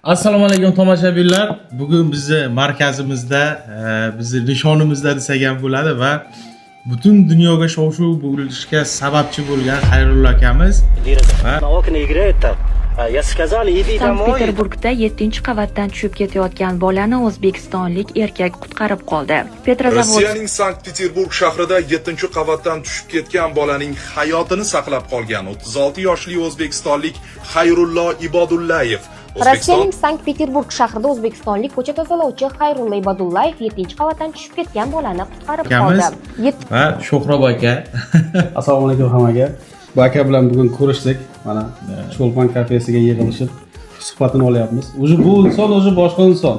Assalomu alaykum, tomoshabinlar. Bugun bizni markazimizda, bizni nishonimizda desak ham bo'ladi va butun dunyoga shov-shuv bo'lishga sababchi bo'lgan Xayrullo akamiz va На окна играет так. А я сказали, иди домой. Sankt-Peterburgda 7-qavatdan tushib ketayotgan bolani o'zbekistonlik erkak qutqarib qoldi. Petrozavodsk Rossiyaning Sankt-Peterburg shahrida 7-qavatdan tushib ketgan bolaning hayotini saqlab qolgan 36 yoshli o'zbekistonlik Xayrullo Ibodullayev O'zbekiston Rossiyaning Sankt-Peterburg shahrida o'zbekistonlik ko'cha tozalovchi Xayrulla Ibodullayev 7-qavatdan tushib ketgan bolani qutqarib akamiz qoldi. Va Sho'xrob aka. Assalomu alaykum hammaga. Bu aka bilan bugun ko'rishdik. Mana, Cho'lpon kafesiga yig'ilishib suhbatini olyapmiz. Уже bu inson уже boshqa inson.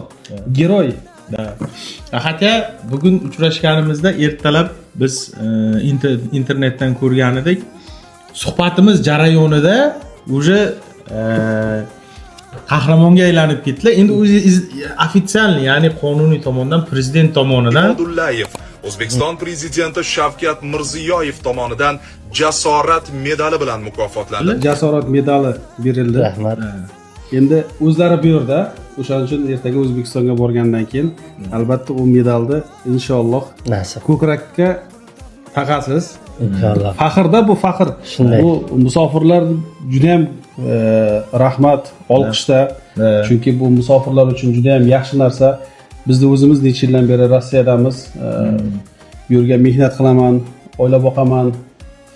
Герой. Да. Хотя bugun uchrashganimizda ertalab biz internetdan ko'rgan edik. Suhbatimiz jarayonida уже qahramonga aylanib ketdilar. Endi o'zi официальный, ya'ni qonuniy tomondan, prezident tomonidan Ibodullayev O'zbekiston prezidenti Shavkat Mirziyoyev tomonidan Jasorat medali bilan mukofotlandi. Jasorat medali berildi. Rahmat. Endi o'zlari bu yerda, o'shaning uchun ertaga O'zbekistonga borgandan keyin albatta u medalni, inshaalloh, Nasib. ko'krakka taqasiz. Inshaalloh. Faxrda bu, faxr. Shunday. Bu musofirlar juda ham rahmat, olqishda. Chunki bu musofirlar uchun juda ham yaxshi narsa. Bizni o'zimiz necha yildan beri Rossiyadamiz. Bu yerga mehnat qilaman, oila boqaman,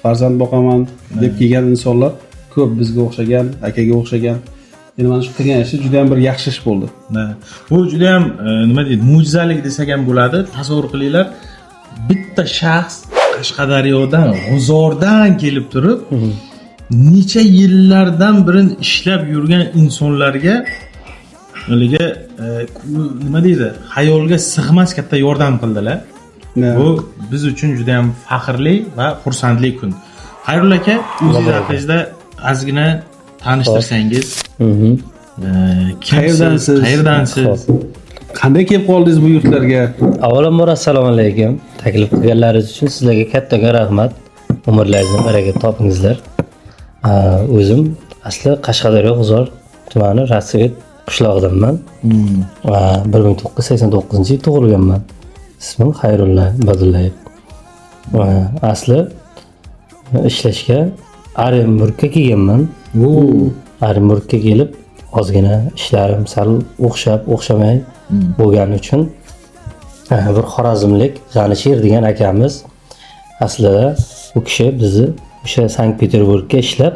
farzand boqaman deb kelgan insonlar ko'p, bizga o'xshagan, akaga o'xshagan. Endi mana shu qilgan ishi juda ham bir yaxshi ish bo'ldi. Да. Bu juda ham nima deydi, mo'jizalik desak ham bo'ladi. Tasavvur qilinglar, bitta shaxs Qashqadaryodan, G'uzordan kelib turib, necha yillardan beri ishlab yurgan insonlarga haligi nima deydi, xayolga sig'mas katta yordam qildilar. Bu biz uchun juda ham faxrli va xursandli kun. Xayrulla aka, o'zingiz haqingizda ozgina tanishtirsangiz. Kimsiz? Qayerdansiz? Qayerdansiz? Xo'p. Qanday kelib qoldingiz bu yurtlarga? Avvalambor, assalomu alaykum. Taklif qilganlaringiz uchun sizlarga kattakon rahmat. Umrlaringizni baraka topingizlar. O'zim asli Qashqadaryo, G'uzor tumani, Рассвет qishlog'idanman. Va 1989 yil tug'ilganman. Ismim Xayrulla Ibodullayev. Va asli ishlashga Orenburgga kelganman. Orenburgga kelib, ozgina ishlarim sal o'xshab o'xshamay bo'lgani uchun bir xorazmlik G'anisher degan akamiz, aslida u kishi bizni o'sha Sankt Peterburgga ishlab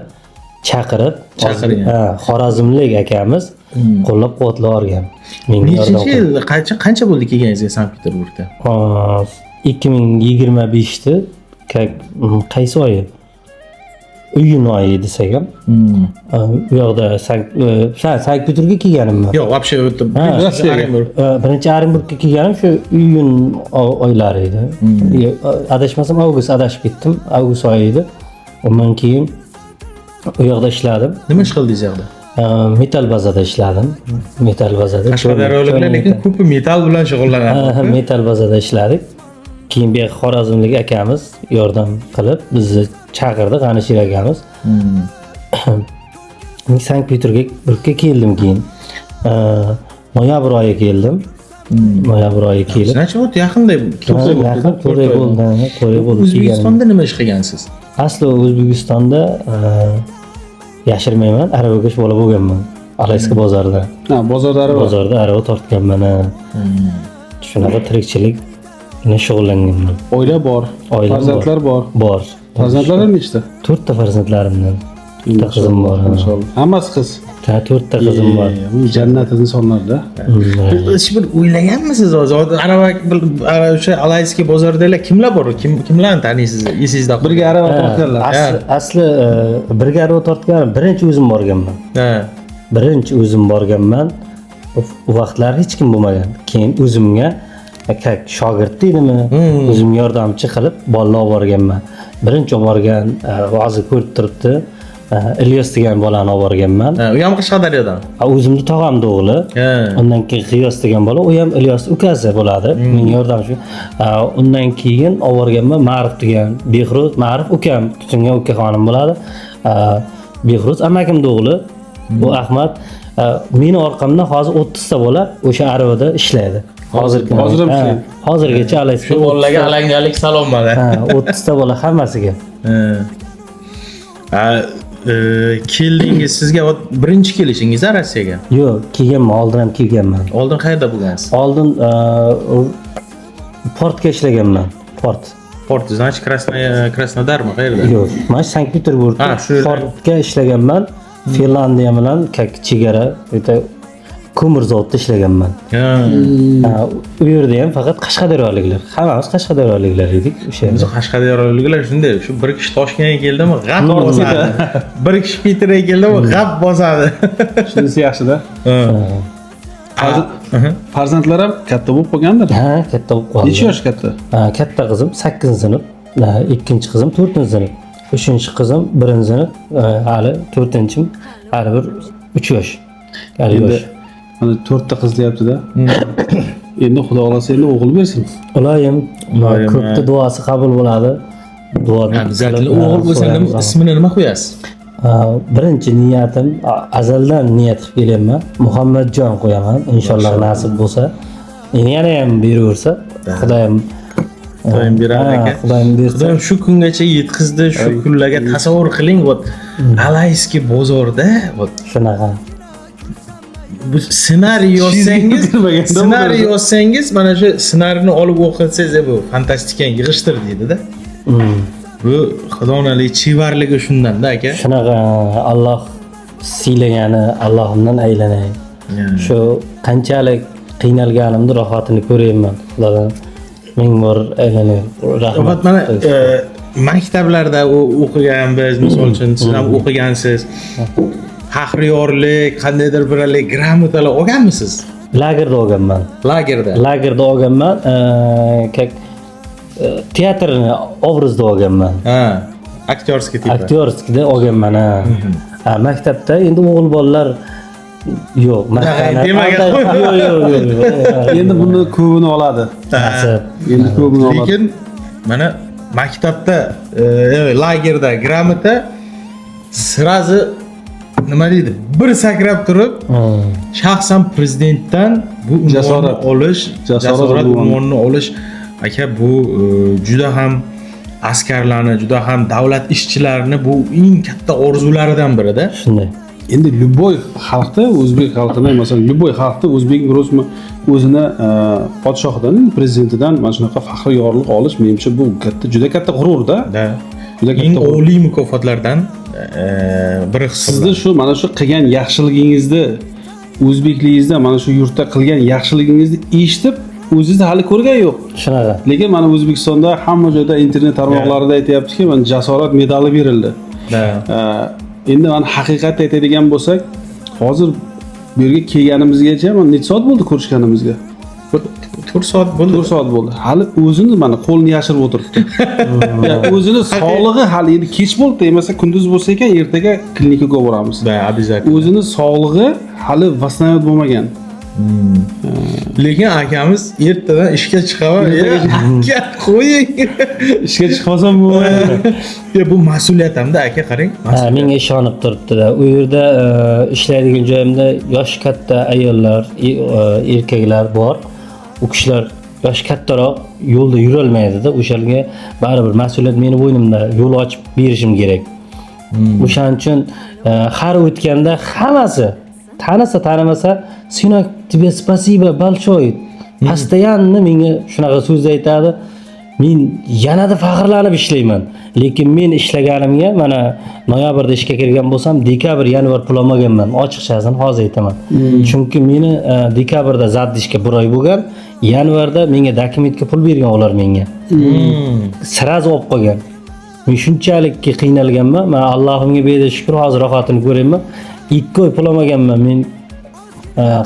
chaqirib Chaqirgan. Ha, xorazmlik akamiz qo'llab quvvatlab yuborgan. Menga yordam Nechinchi yil, qancha bo'ldi kelganingizga Sankt Peterburgda? 2025da, как qaysi oyi? Iyun oyi desak ham. U yoqda Sankt Peterburgga kelganimman. Yo'q, вообще. Ha, Orenburg. Birinchi Orenburgga kelganim shu iyun oylari edi. Adashmasam, avgust, adashib ketdim. Avgust oyi edi. Undan keyin u yoqda ishladim. Nima ish qildingiz u yoqda? Metall bazada ishladim. Metall bazada. Qashqadaryoliklar lekin ko'pi metall bilan shug'ullanadi. Ha, metall bazada ishladik. Keyin bu yoqqa xorazmlik akamiz yordam qilib bizni chaqirdi, G'anisher akamiz. Sankt Peterburgga keldim keyin. Noyabr oyi keldim. Noyabr oyi kelib. Значит, вот yaqinda. Ha, yaqin, 4 oy bo'ldi, ha, 4 oy bo'ldi kelganim. O'zbekistonda nima ish qilgansiz? Asli O'zbekistonda, yashirmayman, aravakesh bola bo'lganman. Alayski bozorida. Ha, bozorda arava. Bozorda arava tortganman, ha. Shunaqa tirikchilik bilan shug'ullanganman. Oila bor. Oilam. Farzandlar bor. Bor. Farzandlar nechta? To'rtta farzandlarimdan. To'rtta qizim bor, ha. Mashalloh. Hammasi qiz. Ha, to'rtta qizim bor. Bu jannat insonlarda. Hech bir o'ylaganmisiz hozir? Arava o'sha Alayskiy bozoridagilar kimlar bor? Kimlarni taniysiz? Esingizda? Birga arava Ha, tortganlar. Asli birga arava tortgan birinchi o'zim borganman. Birinchi o'zim borganman. U vaqtlar hech kim bo'lmagan. Keyin o'zimga как shogird deydimi, o'zimga yordamchi qilib bolalar olib borganman. Birinchi olib borgan, hozir ko'rib turibdi, Ilyos degan bolani olib borganman. Ha, u ham Qashqadaryodan. Ha, o'zimni tog'amni o'g'li. Undan keyin G'iyos degan bola, u ham Ilyos ukasi bo'ladi. Menga yordamchi. Undan keyin olib borganman Ma'ruf degan, Behruz, Ma'ruf ukam, tutingan ukaxonim bo'ladi. Behruz amakimni o'g'li. Bu Ahmad. Meni orqamdan hozir 30 ta bola o'sha aravada ishlaydi. Hozirgi Hozir ham ishlaydi. Hozirgacha Alayskiy Shu bolalarga alangalik salom mana. Ha, 30 ta bola hammasiga. Ha, keldingiz, sizga birinchi kelishingiz a Rossiyaga? Yo'q, kelganman, oldin ham kelganman. Oldin qayerda bo'lgansiz? Oldin portga ishlaganman. Port. Port, значит, Krasnodarmi, qayerda? Yo'q, mana Sankt Peterburgda Ha, shu yerda. portga ishlaganman. Finlandiya bilan как chegara, это ko'mir zavodida ishlaganman. Ha, u yerda ham faqat qashqadaryoliklar. Hammamiz qashqadaryoliklar edik o'sha yerda. Biz qashqadaryoliklar shunday, shu bir kishi Toshkentga keldimi, g'ap bosadi. Bir kishi Peterga keldimi, g'ap bosadi. Shunisi yaxshida. Farzandlar ham katta bo'lib qolgandir. Ha, katta bo'lib qoldi. Necha yosh katta? Ha, katta qizim 8-sinf, ikkinchi qizim 4-sinf, uchinchi qizim 1-sinf, hali to'rtinchim hali bir 3 yosh. Hali Endi yosh. mana 4 ta qiz deyapti-da. Endi Xudo xohlasa endi o'g'il bersin. Iloyim, Iloyim, ko'pda ha. duosi qabul bo'ladi. Duo Обязательно o'g'il bo'lsa nima, ismini nima qo'yasiz? Birinchi niyatim, azaldan niyat qilib kelyapman. Muhammadjon qo'yaman. Inshaalloh nasib bo'lsa. Endi yana ham beraversa, Xudoyim Xudoyim beradi ha, aka. Xudoyim bersa. Xudoyim shu kungacha yetkazdi, shu kunlarga tasavvur qiling, вот Alayskiy bozorda, вот Shunaqa. bu ssenariy yozsangiz, Kirmaganda ssenariy bo'ladi. yozsangiz, mana shu ssenariyni olib o'qisangiz, bu fantastikani yig'ishtir deydida. Bu Xudoni chevarligi shundanda aka. Shunaqa Alloh siylagani Allohimdan aylanay. Shu qanchalik qiynalganimni rohatini ko'ryapman. Xudodan ming bor aylanay. Rahmat. Faqat mana maktablarda o'qigan biz, misol uchun siz ham o'qigansiz. Faxriyorlik, qandaydir bir haligi gramotalar olganmisiz? Lagerda olganman. Lagerda. Lagerda olganman. Как teatrni obrazda olganman. Ha, актёрский типа. Актёрский da olganman, ha. Ha, maktabda endi o'g'il bolalar yo'q, maktabda. Demagan. Yo'q, yo'q, yo'q, yo'q. Endi buni ko'pini oladi. Nasib. Endi ko'pini oladi. Lekin mana maktabda, lagerda gramota сразу nima deydi? Bir sakrab turib, shaxsan prezidentdan bu unvonni Jasorat. olish, Jasorat jasorat unvoni. unvonini olish aka, bu juda ham askarlarni, juda ham davlat ishchilarini bu eng katta orzularidan birida. Shunday. Endi любой xalqda, o'zbek xalqida, masalan, любой xalqda, o'zbek rusmi, o'zini podshohidan, prezidentidan mana shunaqa faxriy yorliq olish, menimcha, bu katta, juda katta g'ururda. Da. Juda Eng katta g'urur. oliy mukofotlardan biri Sizni hisoblanadi. shu mana shu qilgan yaxshiligingizni, o'zbekligingizda mana shu yurtda qilgan yaxshiligingizni eshitib, o'zingizni hali ko'rgan yo'q. Shunaqa. Lekin mana O'zbekistonda hamma joyda internet tarmoqlarida aytyaptiki, mana jasorat medali berildi. Da. Endi mana haqiqatni aytadigan bo'lsak, hozir bu yerga kelganimizgacha mana necha soat bo'ldi ko'rishganimizga? Bir 4 soat bo'ldi. 4 soat bo'ldi. Hali o'zini mana qo'lini yashirib o'tiribdi. Ya, o'zini sog'lig'i hali endi kech bo'ldi, demasa kunduz bo'lsa ekan, ertaga klinikaga boramiz. Да, обязательно. O'zini sog'lig'i hali восстановить bo'lmagan. Lekin akamiz ertadan ishga chiqaman. Aka, qo'ying. Ishga chiqmasam bo'lmaydi. Ya, bu mas'uliyat hamda aka, qarang. Ha, menga ishonib turibdida. U yerda ishlaydigan joyimda yoshi katta ayollar, erkaklar bor. U kishilar yoshi kattaroq, yo'lda yurolmaydida. O'shalarga baribir mas'uliyat meni bo'ynimda, yo'l ochib berishim kerak. O'shaning uchun har o'tganda hammasi tanisa tanimasa, "Сынок, тебе спасибо большое". Постоянно menga shunaqa so'z aytadi. Men yanada faxrlanib ishlayman. Lekin men ishlaganimga mana noyabrda ishga kirgan bo'lsam, dekabr, yanvar pul olmaganman. Ochiqchasini hozir aytaman. Chunki meni dekabrda задержка bir oy bo'lgan, yanvarda menga dokumentga pul bergan ular menga. Сразу olib qo'ygan. Men shunchalik qiynalganman. Men Allohimga berdi shukr, hozir rohatini ko'ryapman. 2 oy pul olmaganman. Men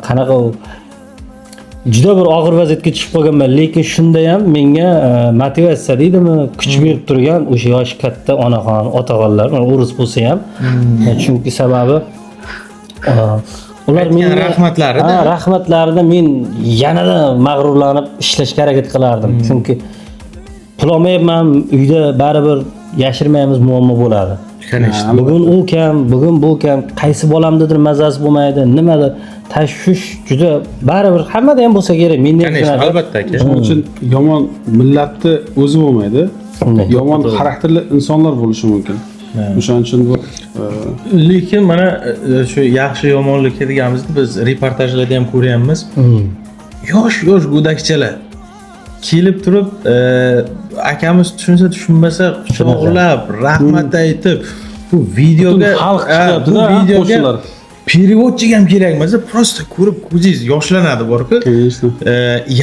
qanaqa juda bir og'ir vaziyatga tushib qolganman, lekin shunda ham menga motivatsiya deydimi, kuch berib turgan o'sha yoshi katta onaxon, otaxonlar, mana o'ris bo'lsa ham. Chunki sababi ular Aytgan menga rahmatlarida. Ha, rahmatlarida men yanada mag'rurlanib ishlashga harakat qilardim. Chunki pul olmayapman, uyda baribir yashirmaymiz, muammo bo'ladi. Конечно. Bugun u kam, bugun bu kam, qaysi bolamdadir mazasi bo'lmaydi, nimadir tashvish juda, baribir hammada ham bo'lsa kerak, menda ham Конечно, shunaqa. Albatta aka. Shuning uchun yomon millatni o'zi bo'lmaydi. Shunday. Yomon xarakterli insonlar bo'lishi mumkin. O'shaning uchun bu Lekin mana shu yaxshi yomonlik deganimizda biz reportajlarda ham ko'ryapmiz. Yosh yosh go'dakchalar kelib turib, akamiz tushunsa tushunmasa quchoqlab, rahmat aytib, bu videoga Butun xalq ha, chiqyapti-da, bu videoga qo'shiqlar. Переводчик ham kerak emas, просто ko'rib ko'zingiz yoshlanadi borku. Конечно.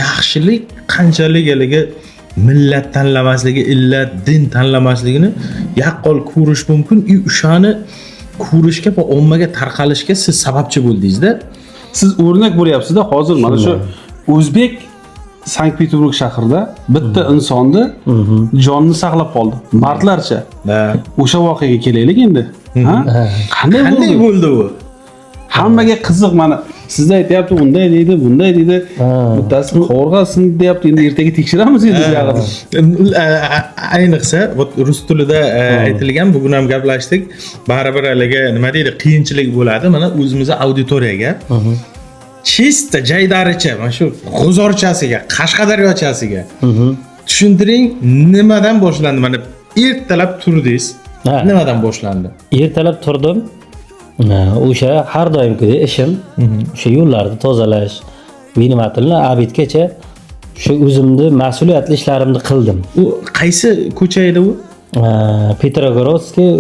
Yaxshilik qanchalik haligi millat tanlamasligi, illat, din tanlamasligini yaqqol ko'rish mumkin. И o'shani ko'rishga va ommaga tarqalishga siz sababchi bo'ldingizda. Siz o'rnak bo'lyapsiz-da hozir mana shu o'zbek Sankt Peterburg shahrida bitta insonni jonini saqlab qoldi mardlarcha. O'sha voqeaga kelaylik endi, ha? Qanday Qanday bo'ldi? Bo'ldi bu? Hammaga qiziq, mana sizda aytyapti, unday deydi, bunday deydi, bittasi qovurg'asini deyapti. Endi ertaga tekshiramiz endi buyog'ini. Ayniqsa вот rus tilida aytilgan, bugun ham gaplashdik, baribir haligi nima deydi, qiyinchilik bo'ladi. Mana o'zimizni auditoriyaga чисто jaydaricha, mana shu g'uzorchasiga, qashqadaryochasiga tushuntiring, nimadan boshlandi? Mana ertalab turdingiz, nimadan boshlandi? Ertalab turdim. O'sha har doimgidek ishim, o'sha yo'llarni tozalash, внимательно обед gacha shu o'zimni mas'uliyatli ishlarimni qildim. U qaysi ko'cha edi u? Петрогородский,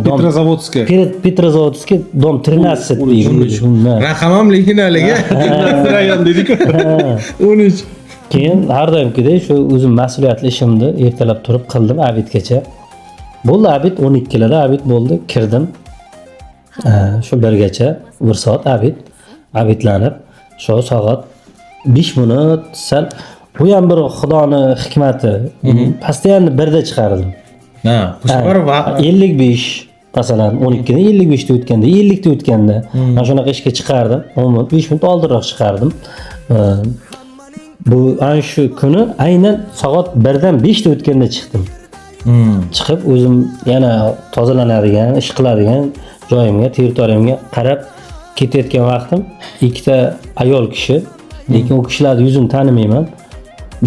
дом Петрозаводская. Петрозаводский, дом 13 deydi. Shundan. Raqam ham lekin haligi Rayon deydiku. 13. Keyin har doimgidek shu o'zim mas'uliyatli ishimni ertalab turib qildim, обед gacha. Bo'ldi обед, 12larda обед bo'ldi, kirdim. Shu birgacha, bir soat обед, обед lanib, shu soat 5 minut sal, bu ham bir Xudoni hikmati. Постоянно birda chiqardim. Ha, bu safar 55 masalan, 12 dan 55 ta o'tganda, 50 ta o'tganda mana shunaqa ishga chiqardim. 10 minut, 5 minut oldinroq chiqardim. Bu ana shu kuni aynan soat 1 dan 5 ta o'tganda chiqdim. Chiqib o'zim yana tozalanadigan, ish qiladigan joyimga, territoriyamga qarab ketayotgan vaqtim ikkita ayol kishi, lekin u kishilarni yuzini tanimayman,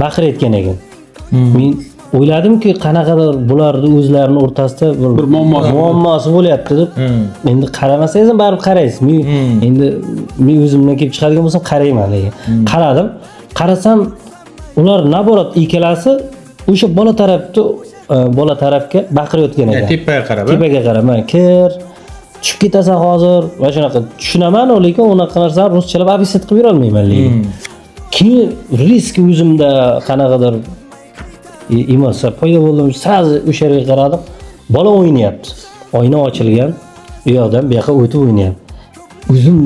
baqirayotgan ekan. Men o'yladimki, qanaqadir bularni o'zlarini o'rtasida Bir muammosi muammosi bo'lyapti deb. Endi qaramasangiz ham baribir qaraysiz. Men endi men o'zimdan kelib chiqadigan bo'lsam qarayman degan. Qaradim. Qarasam, ular наоборот ikkalasi o'sha bola tarafda, bola tarafga baqirayotgan ekan. Tepaga qarab, a? Tepaga qarab, mana kir, tushib ketasan hozir va shunaqa. Tushunaman, lekin unaqa narsani ruschalab объяснить qilib berolmayman lekin. Keyin risk o'zimda qanaqadir emotsiya paydo bo'ldi. Сразу o'sha yerga qaradim. Bola o'ynayapti. Oyna ochilgan. U yoqdan bu yoqqa o'tib o'ynayapti. O'zim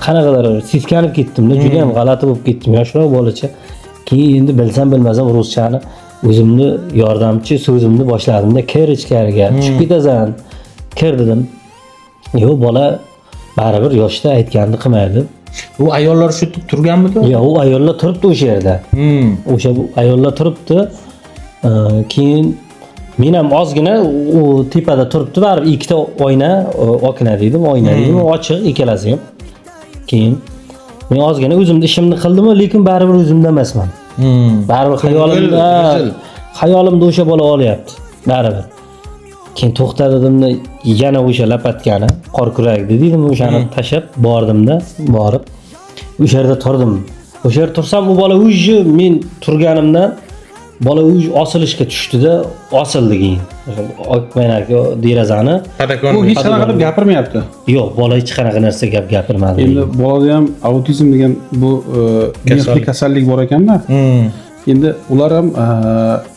qanaqadir seskanib ketdim-da, juda ham g'alati bo'lib ketdim. Yoshroq bolacha. Keyin endi bilsam bilmasam ruschani o'zimni yordamchi so'zimni boshladimda, kir ichkariga, tushib ketasan, kir dedim. Yo'q, bola baribir yoshda aytganini qilmaydi. U ayollar shu yerda turganmidi? Yo'q, u ayollar turibdi o'sha yerda. O'sha bu ayollar turibdi. Keyin men ham ozgina u tepada turibdi, baribir ikkita oyna, okna deydimi, oyna deydimi, ochiq ikkalasi ham. Keyin men ozgina o'zimni ishimni qildim, lekin baribir o'zimda emasman. Baribir xayolimda G'ijil. xayolimda o'sha bola olyapti baribir. Keyin to'xta dedimda, yana o'sha lopatkani, qor kurak dedim, o'shani tashlab bordimda, borib o'sha yerda turdim. O'sha yerda tursam, u bola уже men turganimdan bola уже osilishga tushdida, osildi keyin. O'sha derazani Подоконник. Bu hech qanaqa qilib gapirmayapti. Yo'q, bola hech qanaqa narsa gap gapirmadi. Endi bolada ham autizm degan bu nervli kasallik bor ekanda. Endi ular ham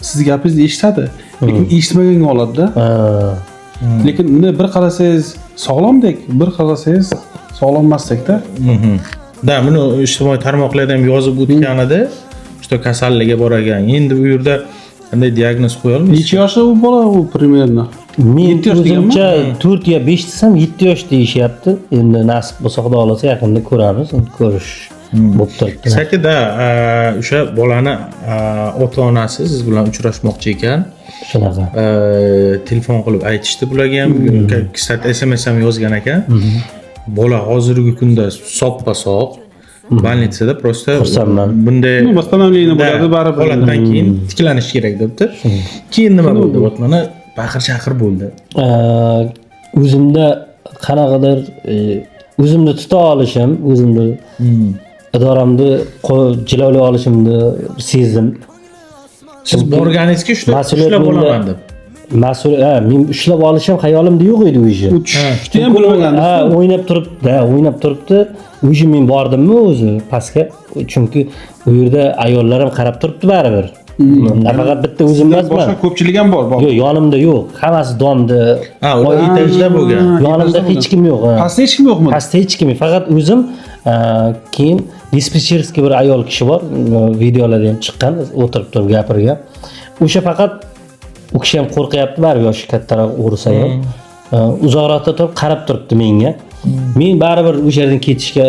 sizni gapingizni eshitadi, lekin eshitmaganga oladida. Lekin bunday bir qarasangiz sog'lomdek, bir qarasangiz sog'lom emasdekda. Да, buni ijtimoiy tarmoqlarda ham yozib o'tganida, что kasalligi bor ekan. Endi bu yerda qanday diagnoz qo'ya olmaysiz. Necha yoshda u bola u примерно? Men 7 yosh deganmi? o'zimcha 4 yo 5 desam, 7 yosh deyishyapti. Endi nasib bo'lsa, Xudo xohlasa, yaqinda ko'ramiz. Endi ko'rish bo'lib turibdi. Kстати, да, o'sha bolani ota onasi siz bilan uchrashmoqchi ekan. Shunaqa. Telefon qilib aytishdi bularga ham, кстати, SMS ham yozgan ekan. Bola hozirgi kunda soppa sog', больница da просто Xursandman. bunday Ну, восстановление bo'ladi baribir. Holatdan keyin tiklanish kerak debdi. Keyin nima bo'ldi? Вот mana baqir chaqir bo'ldi. O'zimda qanaqadir o'zimni tuta olishim, o'zimni idoramni jilovlay olishimni sezdim. Siz borganingizga shu Mas'uliyat ushlab menda. olaman deb. Mas'ul, ha, men ushlab olishim xayolimda yo'q edi u ishi. U tushishni ham bilmagan. Ha, o'ynab turibdi, ha, o'ynab turibdi. O'zi men bordimmi o'zi pastga, chunki u yerda ayollar ham qarab turibdi baribir. Nafaqat bitta o'zim emasman. Boshqa ko'pchilik ham bor. Bor. Yo'q, yonimda yo'q. Hammasi domda. Ha, ular etajda bo'lgan. Yonimda hech kim yo'q. Ha. Pastda hech kim yo'qmi? Pastda hech kim yo'q. Faqat o'zim, keyin диспетчерский bir ayol kishi bor, videolarda ham chiqqan, o'tirib turib gapirgan. O'sha faqat u kishi ham qo'rqyapti, baribir yoshi kattaroq o'ris ayol. Uzoqroqda turib qarab turibdi menga. Men baribir o'sha yerdan ketishga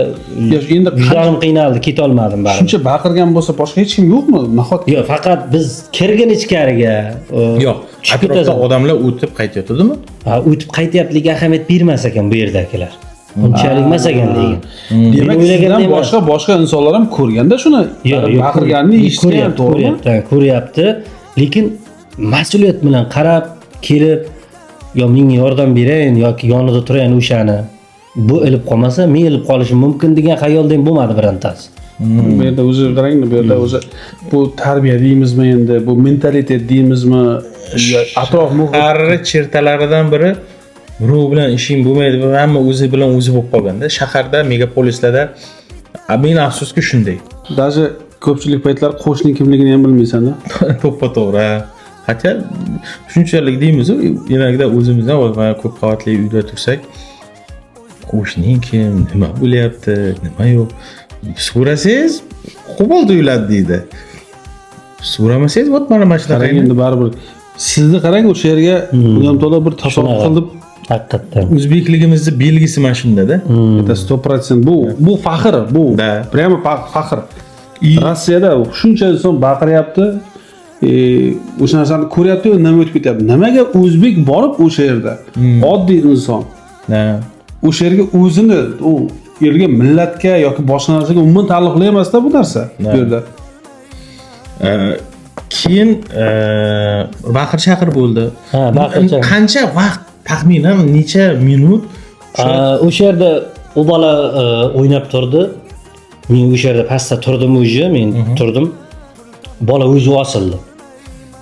Yo'q, endi vijdonim qiynaldi, ketolmadim baribir. Shuncha baqirgan bo'lsa, boshqa hech kim yo'qmi? Nahot Yo'q, faqat biz kirgin ichkariga. Yo'q, tushib atrofda ketasan. Odamlar o'tib qaytayotdimi? Ha, o'tib qaytyaptiligiga ahamiyat bermas ekan bu yerdagilar. Unchalik emas ekan lekin. Demak, Men sizdan o'ylaganday emas. boshqa boshqa insonlar ham ko'rganda shuni, Yo'q, yo'q, baqirganini eshitgan, ko'ryapti, to'g'rimi? Ko'ryapti, ha, ko'ryapti. Lekin mas'uliyat bilan qarab kelib, yo menga yordam berayin yoki yonida turayin o'shani. Bu ilib qolmasa, men ilib qolishim mumkin degan xayolda ham bo'lmadi birontasi. Bu yerda o'zi qarang, bu yerda o'zi bu tarbiya deymizmi endi, bu mentalitet deymizmi, yo atrof muhit. Qarri chertalaridan biri, birov bilan ishing bo'lmaydi va hamma o'zi bilan o'zi bo'lib qolganda shaharda, megapolislarda. A, men afsuski shunday. Даже ko'pchilik paytlar qo'shni kimligini ham bilmaysan-da. To'ppa to'g'ri. Хотя shunchalik deymizu, иногда o'zimizdan mana ko'p qavatli uyda tursak, qo'shning kim, nima bo'lyapti, nima yo'q, so'rasangiz qo'pol tuyuladi deydi, so'ramasangiz вот mana shunaqa. Qarang, endi baribir sizni qarang, o'sha yerga Xudo taolo bir tasodif Shunaqa. qilib Haqiqatdan. O'zbekligimizni belgisi mana shundada. Это 100%. Bu faxr, bu Да. прямо faxr. Rossiyada shuncha inson baqiryapti, o'sha narsani ko'ryapti, nima o'tib ketyapti. Nimaga o'zbek borib o'sha yerda oddiy inson o'sha yerga o'zini, u yerga millatga yoki boshqa narsaga umuman taalluqli emasda bu narsa bu yerda. Keyin baqir chaqir bo'ldi. Ha, baqir-chaqir. Qancha vaqt, taxminan necha minut? O'sha yerda u bola o'ynab turdi. Men o'sha yerda pastda turdim уже, men turdim. Bola o'zi osildi.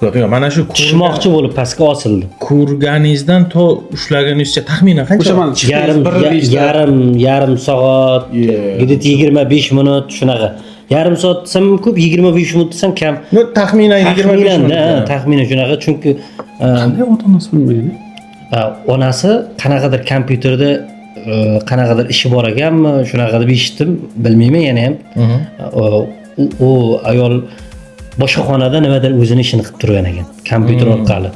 Yo'q, yo'q, mana shu Tushmoqchi bo'lib pastga osildi. Ko'rganingizdan to ushlaganingizcha taxminan qancha O'sha vaqt? mana Yarim bir nechta yarim soat, где-то 25 minut shunaqa. Yarim soat desam ko'p, 25 minut desam kam. No, taxminan 25 Taxminan, minut. ha, taxminan shunaqa, chunki Qanday ota onasi bilmagan? Ha, onasi qanaqadir kompyuterda qanaqadir ishi bor ekanmi, shunaqa deb eshitdim, bilmayman yana ham. U ayol boshqa xonada nimadir o'zini ishini qilib turgan ekan kompyuter orqali.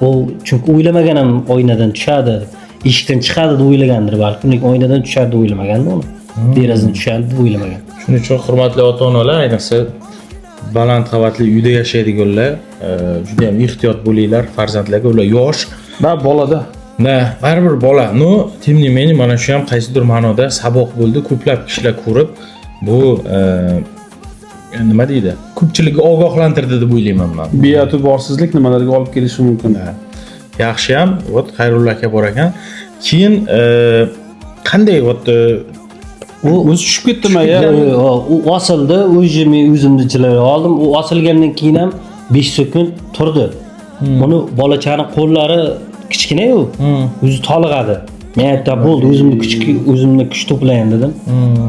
U chunki o'ylamagan ham oynadan tushadi, eshikdan chiqadi deb o'ylagandir balkim, lekin oynadan tushadi deb o'ylamaganda uni. Derazadan tushadi deb o'ylamagan. Shuning uchun, hurmatli ota onalar, ayniqsa baland qavatli uyda yashaydiganlar, juda ham ehtiyot bo'linglar farzandlarga, ular yosh. Va bolada. На, baribir bola. Но тем не менее mana shu ham qaysidir ma'noda saboq bo'ldi. Ko'plab kishilar ko'rib, bu nima deydi, ko'pchilikni ogohlantirdi deb o'ylayman man. Bee'tiborsizlik nimalarga olib kelishi mumkin. Yaxshiyam вот Xayrullo aka bor ekan. Keyin qanday вот U o'zi tushib ketdimi ya? Yo'q, yo'q, u osildi, уже men o'zimni jilovlay oldim. U osilgandan keyin ham 5 sekund turdi. Uni bolachani qo'llari kichkina-yu, o'zi toliqadi. Men aytdim, bo'ldi, o'zimni kuch to'playin dedim.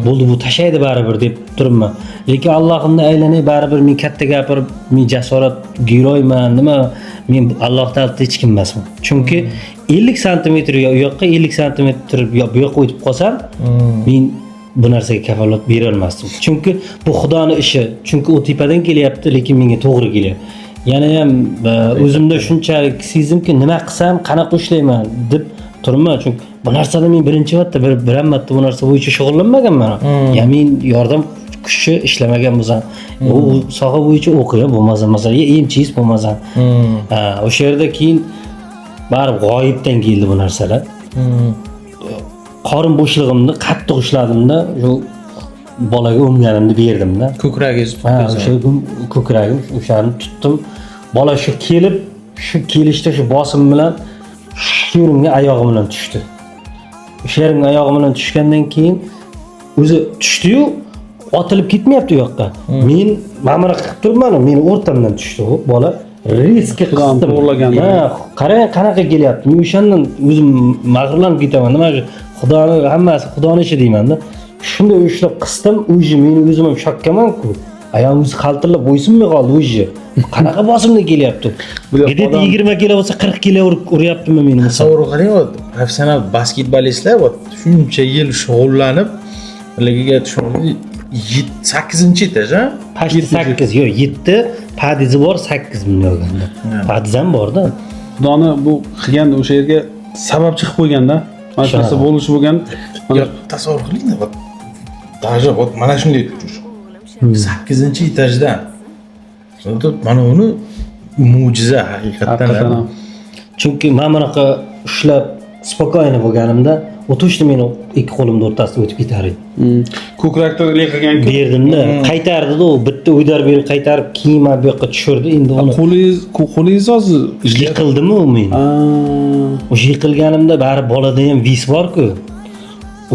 Bo'ldi, bu tashlaydi baribir deb turibman. Lekin Allohimni aylanay, baribir men katta gapirib, men jasorat giroyman, nima, men Alloh taolada hech kim emasman. Chunki 50 santimetr yo u yoqqa, 50 santimetr yo bu yoqqa o'tib qolsam, men bu narsaga kafolat bera olmasdim. Chunki bu Xudoni ishi. Chunki u tepadan kelyapti, lekin menga to'g'ri kelyapti. Yana ham o'zimda shunchalik sezdimki, nima qilsam, qanaqa ushlayman deb turibman. Chunki bu narsada men birinchi marta, bir marta bu narsa bo'yicha shug'ullanmaganman. Ya men yordam Kuchni ishlamagan bo'lsam, u soha bo'yicha o'qigan bo'lmasam, masalan, emchingiz bo'lmasam. Ha, o'sha yerda keyin baribir g'oyibdan keldi bu narsalar. Qorin bo'shlig'imni qattiq ushladimda, shu bolaga o'mganimni berdimda. Ko'kragingiz Ha, tutdingiz. o'sha kun ko'kragim o'shani tutdim. Bola shu kelib, shu kelishda shu bosim bilan shu yerimga oyog'i bilan tushdi. O'sha yerimga oyog'i bilan tushgandan keyin o'zi tushdi-yu, otilib ketmayapti u yoqqa. Men mana bunaqa qilib turibman, meni o'rtamdan tushdi u bola. Резко Xudo qisdim. to'g'rilagan. Ha, qarang qanaqa kelyapti. Men o'shandan o'zim mag'rurlanib ketaman. Nima shu Xudoni hammasi Xudoni ishi deymanda. Shunday ushlab qisdim, уже meni o'zim ham shokkaman-ku. Ayog'im o'zi qaltirlab bo'ysunmay qoldi уже. Qanaqa bosimda kelyapti? Bular Где-то odam- 20 kilo bo'lsa 40 kilo uryaptimi meni misol. Tasavvur qiling, вот professional basketbolistlar вот shuncha yil shug'ullanib, haligiga sakkizinchi этаж, a? Почти 8, yo'q 7, подъезд i bor 8 bunday olganda. Подъезд ham borda. Xudoni bu qilgan o'sha yerga sababchi qilib qo'yganda. Mana shu narsa Shunaqa. bo'lishi bo'lgan. Mana Yo, tasavvur qilingda, вот даже вот mana shunday turish. Sakkizinchi etajdan. Вот mana uni mo'jiza haqiqatdan. Haqiqatan ham. Chunki men bunaqa ushlab спокойно bo'lganimda, u точно meni ikki qo'limni o'rtasida o'tib ketar edi. Ko'krakda lik qilgan-ku. Berdimda, qaytardida u bitta удар berib qaytarib, keyin mana bu yoqqa tushirdi. Endi uni Qo'lingiz hozir yiqildimi u men? O'sha yiqilganimda bari bolada ham вес bor-ku.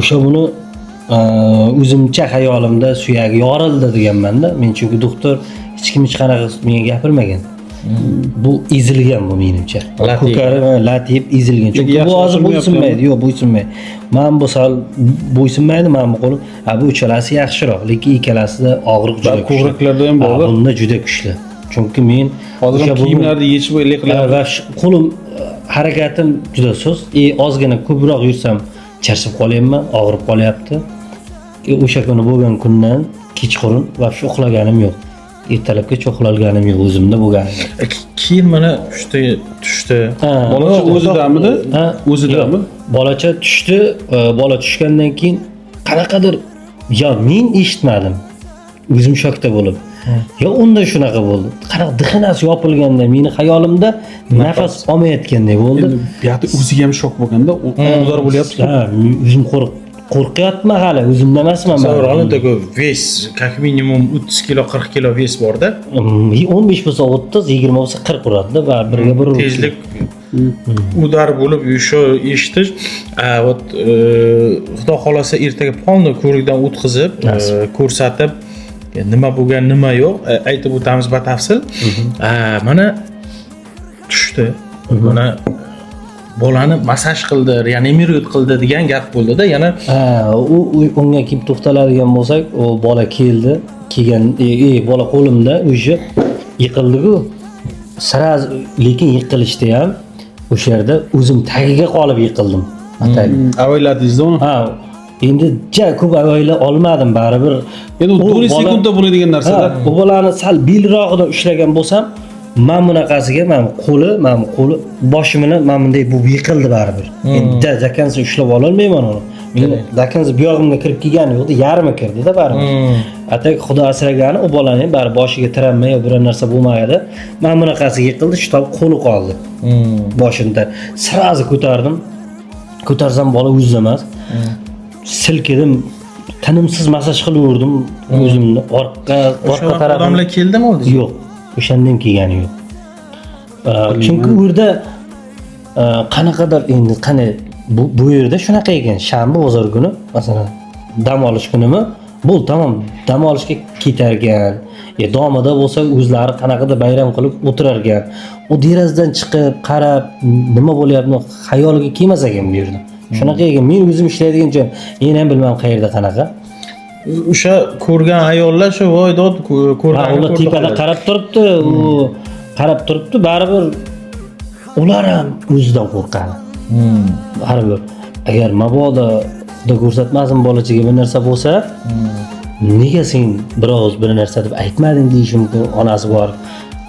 O'sha buni o'zimcha xayolimda suyagi yorildi deganman-da. Men chunki doktor hech kim hech qanaqa menga gapirmagan. Bu ezilgan bu menimcha. Lat yegan. Ko'karib, ha, lat yeb ezilgan. Chunki yaxshi bu hozir ochilmayapti. bo'ysunmaydi. Yo'q, bo'ysunmaydi. Mana bu sal bo'ysunmaydi, mana bu qo'lim. Ha, bu uchalasi yaxshiroq, lekin ikkalasida og'riq juda Bari kuchli. ko'kraklarda ham Ha, bor-da. bunda juda kuchli. Chunki men Hozir o'sha ham bugun- kiyimlarni yechib lik Ha, qilyapti. va shu qo'lim harakatim juda sust. Ozgina ko'proq yursam charchab qolyapman, og'rib qolyapti. O'sha kuni bo'lgan kundan kechqurun вообще uxlaganim yo'q. Ertalabgacha uxlaganim yo'q, o'zimda bo'lganim yo'q. Keyin mana tushdi, tushdi. Ha. Bolacha o'zidamidi? Ha, O'zidami? yo'q. Bolacha tushdi, bola tushgandan keyin qanaqadir yo men eshitmadim. O'zim shokda bo'lib. Yo unda shunaqa bo'ldi. Qanaqa dixinasi yopilganda meni xayolimda nafas olmayotgandek bo'ldi. Endi bu yoqda o'ziga ham shok bo'lganda, u удар bo'lyapti. Ha, men o'zim qo'rqyapman hali, o'zimda emasman. Tasavvur qiling, такой вес, как минимум 30 kilo, 40 kilo вес borda. 15 bo'lsa 30, 20 bo'lsa 40 uradida va birga bir urib. Tezlik удар bo'lib еще eshitish. A, вот xudo xohlasa ertaga полный ko'rikdan o'tkazib, Nasib. ko'rsatib, nima bo'lgan, nima yo'q, aytib o'tamiz batafsil. A, mana tushdi. Mana bolani massaj qildi, реанимировать qildi degan gap bo'ldida yana. Ha, u unga kelib to'xtaladigan bo'lsak, u bola keldi, kelgan bola qo'limda уже yiqildi-ku. Сразу lekin yiqilishda ham o'sha yerda o'zim tagiga qolib yiqildim. Atay. Avayladingizda uni. Ha, endi ja ko'p avaylay olmadim baribir. Endi u U доли sekundda bo'ladigan narsada. Ha, u bolani sal belrog'idan ushlagan bo'lsam, mana bunaqasiga mana bu qo'li, mana bu qo'li boshi bilan mana bunday bo'lib yiqildi baribir. Endi до конца ushlab ololmayman uni. Men до конца bu yog'imga kirib kelgani yo'qda, yarmi kirdida baribir. А так xudo asragani u bolani ham baribir boshiga травма yo biror narsa bo'lmadi. Mana bunaqasiga yiqildi, shu tob qo'li qoldi. Boshida сразу ko'tardim. Ko'tarsam bola o'zida emas. Silkidim, tinimsiz massaj qilaverdim o'zimni orqa O'sha orqa vaqt tarafim. odamlar keldimi oldingizga? Yo'q, o'shandan kelgani yo'q. Chunki u yerda qanaqadir endi qanday bu yerda shunaqa ekan, shanba bozor kuni masalan dam olish kunimi bo'ldi, tamom dam olishga ketar ekan. Domada bo'lsa o'zlari qanaqadir bayram qilib o'tirar ekan. U derazadan chiqib qarab nima bo'lyapti xayoliga kelmas ekan bu yerda. Shunaqa ekan, men o'zim ishlaydigan joyim, men ham bilmam qayerda qanaqa. O'sha ko'rgan ayollar shu voy dod Ha, ko'rgan. ular tepada qarab turibdi, u qarab turibdi, baribir ular ham o'zidan qo'rqadi. Baribir agar mabodo xudo ko'rsatmasin bolachaga bir narsa bo'lsa, nega sen bir og'iz bir narsa deb aytmading deyishi mumkin onasi bor.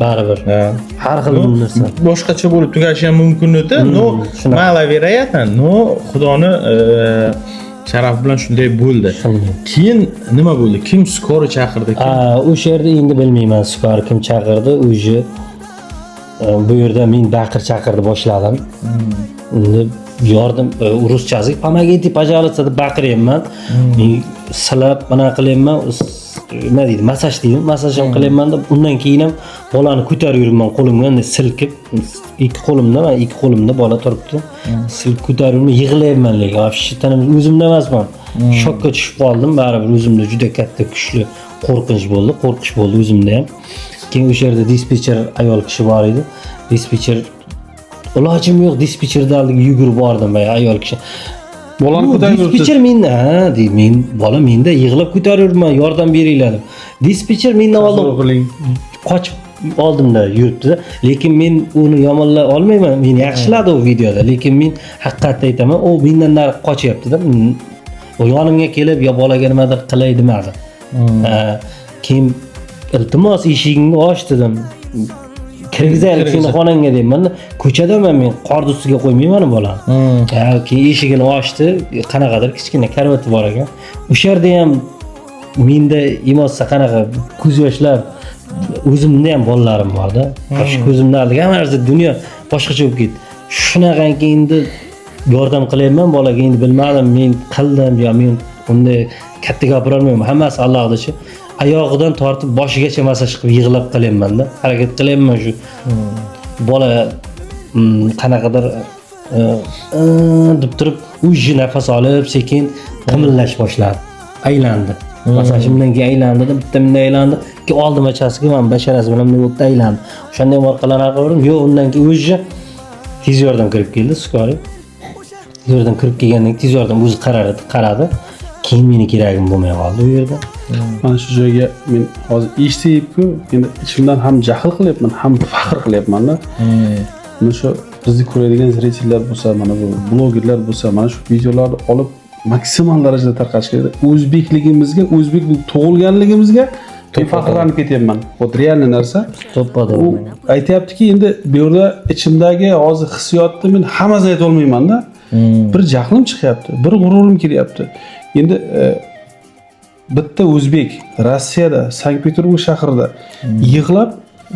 Baribir har xil narsa. Boshqacha bo'lib tugashi ham mumkin edi, но shunaqa. маловероятно, но xudoni Sharaf bilan shunday bo'ldi. Keyin nima bo'ldi? Kim скорый chaqirdi? Kim? O'sha yerda endi bilmayman, скорый kim chaqirdi уже. Bu yerda men baqir chaqirdi boshladim. Endi yordam, ruschasi "Помогите, пожалуйста" deb baqiryapman. Men silab bunaqa qilyapman, nima deydi, massaj deydi, massaj ham qilyapman deb. Undan keyin ham bolani ko'tarib yuribman qo'limga, endi silkib, ikki qo'limda, man ikki qo'limda bola turibdi, silkib ko'tarib yuribman, yig'layapman, lekin вообще tinim o'zimda emasman, shokka tushib qoldim. Baribir o'zimda juda katta kuchli qo'rqinch bo'ldi, qo'rqish bo'ldi o'zimda ham. Keyin o'sha yerda dispetcher ayol kishi bor edi. Dispetcher, ilojim yo'q, dispetcherni oldiga yugurib bordim. Boya ayol kishi Bolani Bu ko'tarib yuribsiz. Dispetcher menda, ha deydi, men bola menda, yig'lab ko'tarib yuribman, yordam beringlar deb. Dispetcher mendan oldin Tasavvur qiling. qochib oldimda yuribdi, lekin men uni yomonlay olmayman, meni yaxshiladi u videoda, lekin men haqiqatda aytaman, u mendan nari qochyaptida. U yonimga kelib yo bolaga nimadir qilay demadi. Ha, keyin "Iltimos, eshigingni och" dedim, "Kirgizaylik seni xonangga" deyman. Ko'chadaman men, qorni ustiga qo'ymayman bolani. Ha, keyin eshigini ochdi, qanaqadir kichkina karavati bor ekan. O'sha yerda ham menda emotsiya, qanaqa ko'z yoshlar, o'zimda ham bolalarim borda, shu ko'zimni oldiga hamma narsa, dunyo boshqacha bo'lib ketdi. Shunaqangi endi yordam qilyapman bolaga, endi bilmadim, men qildim yo men unday katta gapirolmayman, hammasi Allohni ishi. Oyog'idan tortib boshigacha massaj qilib, yig'lab qilyapmanda, harakat qilyapman. Shu bola qanaqadir deb turib, уже nafas olib, sekin qimillash boshladi, aylandi. Masalan, shundan keyin aylandida, bitta bunday aylandi, keyin oldi machasiga, mana basharasi bilan bunday bo'ldi, aylandi. O'shanda ham orqalariga qaradim, yo'q. Undan keyin уже tez yordam kirib keldi, скорый. Tez yordam kirib kelgandan keyin tez yordam o'zi qaradi, qaradi, keyin meni keragim bo'lmay qoldi u yerda. Mana shu joyga men hozir eshitibku, endi ichimdan ham jahl qilyapman, ham faxr qilyapmanda. Mana shu bizni ko'radigan зритель lar bo'lsa, mana bu blogerlar bo'lsa, mana shu videolarni olib maksimal darajada tarqatish kerak. O'zbekligimizga, o'zbek bo'lib tug'ilganligimizga men faxrlanib ketyapman. Вот реальный narsa. To'ppa U to'g'ri. aytyaptiki, endi bu yerda ichimdagi hozir hissiyotni men hammasini aytolmaymanda. Bir jahlim chiqyapti, bir g'ururim kelyapti. Endi bitta o'zbek Rossiyada, Sankt Peterburg shahrida yig'lab,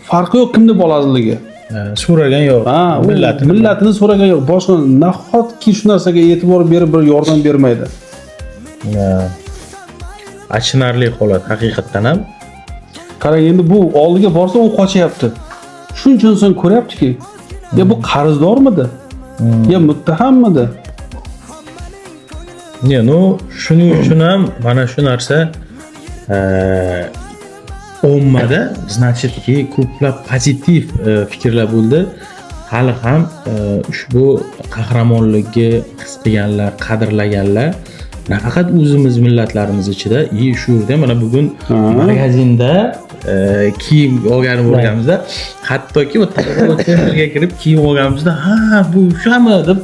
farqi yo'q kimni bolasiligi. Ha, so'ragan yo'q. Ha, u millatini. Millatini so'ragan yo'q. Boshqa nahotki shu narsaga e'tibor berib bir yordam bermaydi. Ha. Achinarli holat haqiqatdan ham. Qarang, endi bu oldiga borsa, u qochyapti. Shuncha inson ko'ryaptiki, ya bu qarzdormidi? Ya muttahammidi? Не, ну shuning uchun ham mana shu narsa ommada, значит ki, ko'plab pozitiv fikrlar bo'ldi. Hali ham ushbu qahramonlikni his qilganlar, qadrlaganlar nafaqat o'zimiz millatlarimiz ichida и shu yerda mana bugun magazinda kiyim olgani bo'lganimizda, hattoki bu торговый центр ga kirib kiyim olganimizda, "Ha, bu o'shami?" deb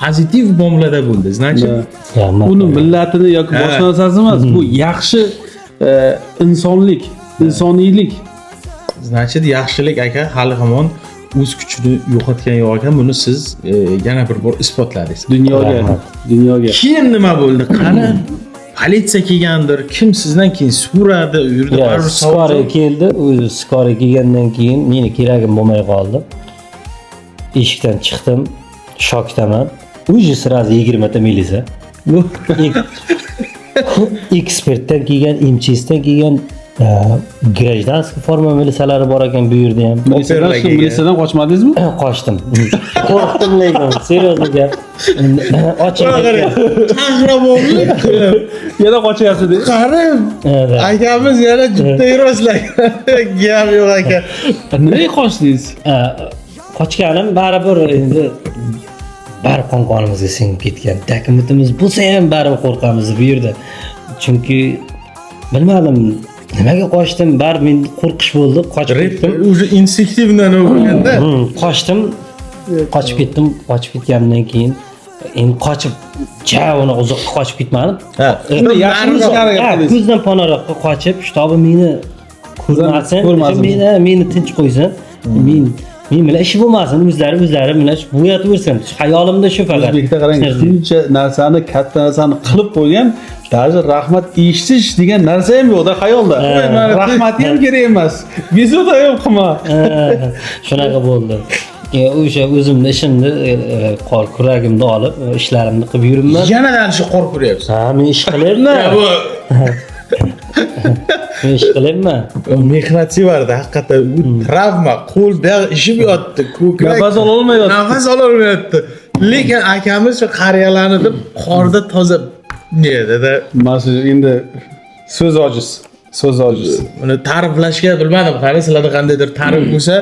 pozitiv muomalada bo'ldi, значит. Rahmat. Uni millatini yoki boshqa narsasi emas, bu yaxshi insonlik, insoniylik. Значит, yaxshilik, aka, hali hamon o'z kuchini yo'qotgan yo'q ekan. Buni siz yana bir bor isbotladingiz. Dunyoga, Rahmat. dunyoga. Keyin nima bo'ldi? Qani, politsiya kelgandir, kim sizdan keyin so'radi u yerda? Ya, Baribir savol скорый keldi. O'zi скорый kelgandan keyin meni keragim bo'lmay qoldi. Eshikdan chiqdim, shokdaman. Уже сразу 20 ta militsiya. Ekspertdan kelgan, МЧС dan kelgan, гражданский forma militsiyalari bor ekan bu yerda ham. Militsiyadan, Operlar kelgan. militsiyadan qochmadingizmi? Qochdim. Qo'rqdim lekin, серьезно gap. Ochiq aytgan. Qahramonlik qilib Yana qochyapsiz. Qarang, Evet. akamiz yana jupta yurasizlar, gap yo'q, aka. Nimaga qochdingiz? Qochganim baribir endi baribir qon qonimizga singib ketgan. Dokumentimiz bo'lsa ham baribir qo'rqamiz bu yerda. Chunki bilmadim, nimaga qochdim, baribir menda qo'rqish bo'ldi, qochib ketdim. Уже инстинктивно nima bo'lganda. Qochdim, qochib ketdim. Qochib ketganimdan keyin endi qochib ja uni uzoqqa qochib ketmadim. Ha. Endi yaxshimi Ha, qildingiz? ko'zdan panaroqqa qochib, чтобы meni ko'rmasin, Ko'rmasin. meni tinch qo'ysin. Men Men bilan ishi bo'lmasin, o'zlari o'zlari bilan bo'yataversin. Xayolimda shu faqat. O'zbekda qarang, shuncha narsani, katta narsani qilib qo'ygan, даже rahmat eshitish degan narsa ham yo'qda xayolda. Rahmati ham kerak emas. Bezovta ham qilma. Shunaqa bo'ldi. O'sha o'zimni ishimni qor kuragimni olib, ishlarimni qilib yuribman. Yanadan shu qor kuryapsiz. Ha, men ish qilyapman. Bu Men ish qilyapman. Mehnatsevarda haqiqatdan u travma, qo'l buyog'i ishib yotdi, ko'krak Nafas ololmayotdi. Nafas ololmayapti. Lekin akamiz shu qariyalarni deb qorda toza ne dedi. Mana shu endi so'z ojiz. So'z ojiz. Uni ta'riflashga bilmadim, qani sizlarda qandaydir ta'rif bo'lsa,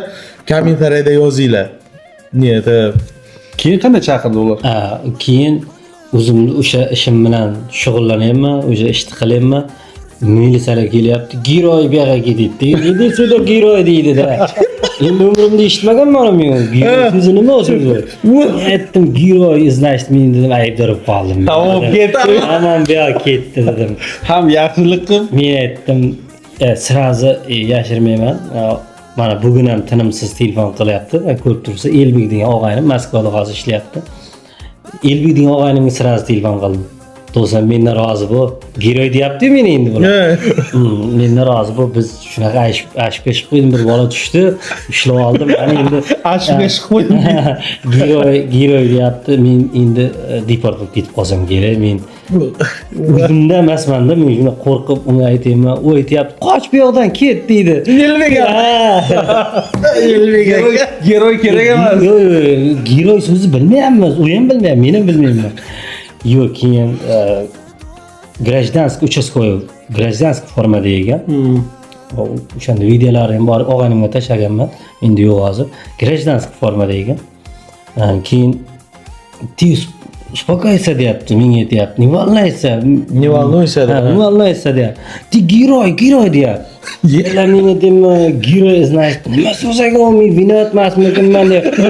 kommentariyada yozinglar. Niyati Keyin qanday chaqirdi ular? Ha, keyin o'zimni o'sha ishim bilan shug'ullanyapman, o'sha ishni qilyapman. Militsiyalar kelyapti, "Герой bu yoqqa kel" deydi. Deydi, "Сюда герой" deydi-da. Endi umrimda eshitmaganman men u герой so'zi, nima u so'zi? Aytdim, "Герой значит men," dedim, aybdor bo'lib qoldim. Tamom, ketdi. Tamom, bu yoqqa ketdi dedim. Ham yaxshilik qilib, Men aytdim, сразу yashirmayman. Mana bugun ham tinimsiz telefon qilyapti. Ko'rib turibsiz, Elbek degan og'aynim Moskvada hozir ishlayapti. Elbek degan og'aynimga сразу telefon qildim. Do'stim, mendan rozi bo'l. Герой deyapti meni endi bular. Mendan rozi bo'l. Biz shunaqa ashib ishib qo'ydim, bir bola tushdi, ushlab oldim. Mana endi ashib ishib qo'ydim. Герой, герой deyapti. Men endi deport bo'lib ketib qolsam kerak. Men o'zimda emasmanda, men shuni qo'rqib unga aytyapman. U aytyapti, "Qoch bu yoqdan, ket" deydi. Elbek Ha. Elbek aka. Герой kerak emas. Yo'q, yo'q, герой so'zi bilmayapmiz. U ham bilmayapti, men ham bilmayman. Yo'q, keyin гражданский участковый, гражданский formada ekan. O'shanda videolari ham bor, og'aynimga tashlaganman. Endi yo'q hozir. Гражданский formada ekan. Keyin "Ты успокойся" deyapti, menga aytyapti. "Не волнуйся." Не волнуйся. Ha, "Не волнуйся" deyapti. "Ты герой, герой" deyapti. Ular menga deyman, "Герой значит nima so'z ekan, men виноват emasmikanman" deyapti.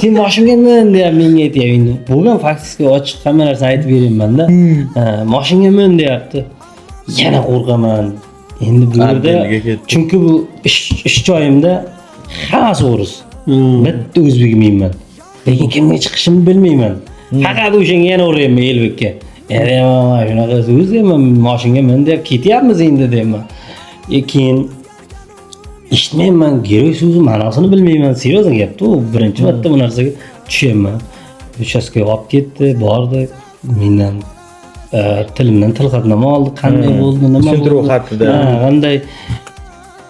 Sen moshinga min" deyapti, menga aytyapti. Endi bo'lgan faktga ochiq hamma narsani aytib beryapman-da. Ha, "Moshinga min" deyapti. Yana qo'rqaman. Endi bu yerda Отдел ga ketdi. Chunki bu ish joyimda hammasi o'ris. Bitta o'zbek menman. Lekin kimga chiqishimni bilmayman. Faqat o'shanga yana uryapman Elbekka. Deyapman, shunaqa so'z deyapman, moshinga min deb ketyapmiz endi deyapman. Keyin eshitmayman, герой so'zi ma'nosini bilmayman. Серьезно gapda, u birinchi marta bu narsaga tushyapman. Uchastkaga olib ketdi, bordi, mendan tilimdan tilxatnoma oldi, qanday bo'ldi, nima Tushuntiruv bo'ldi. xatida. Ha, qanday.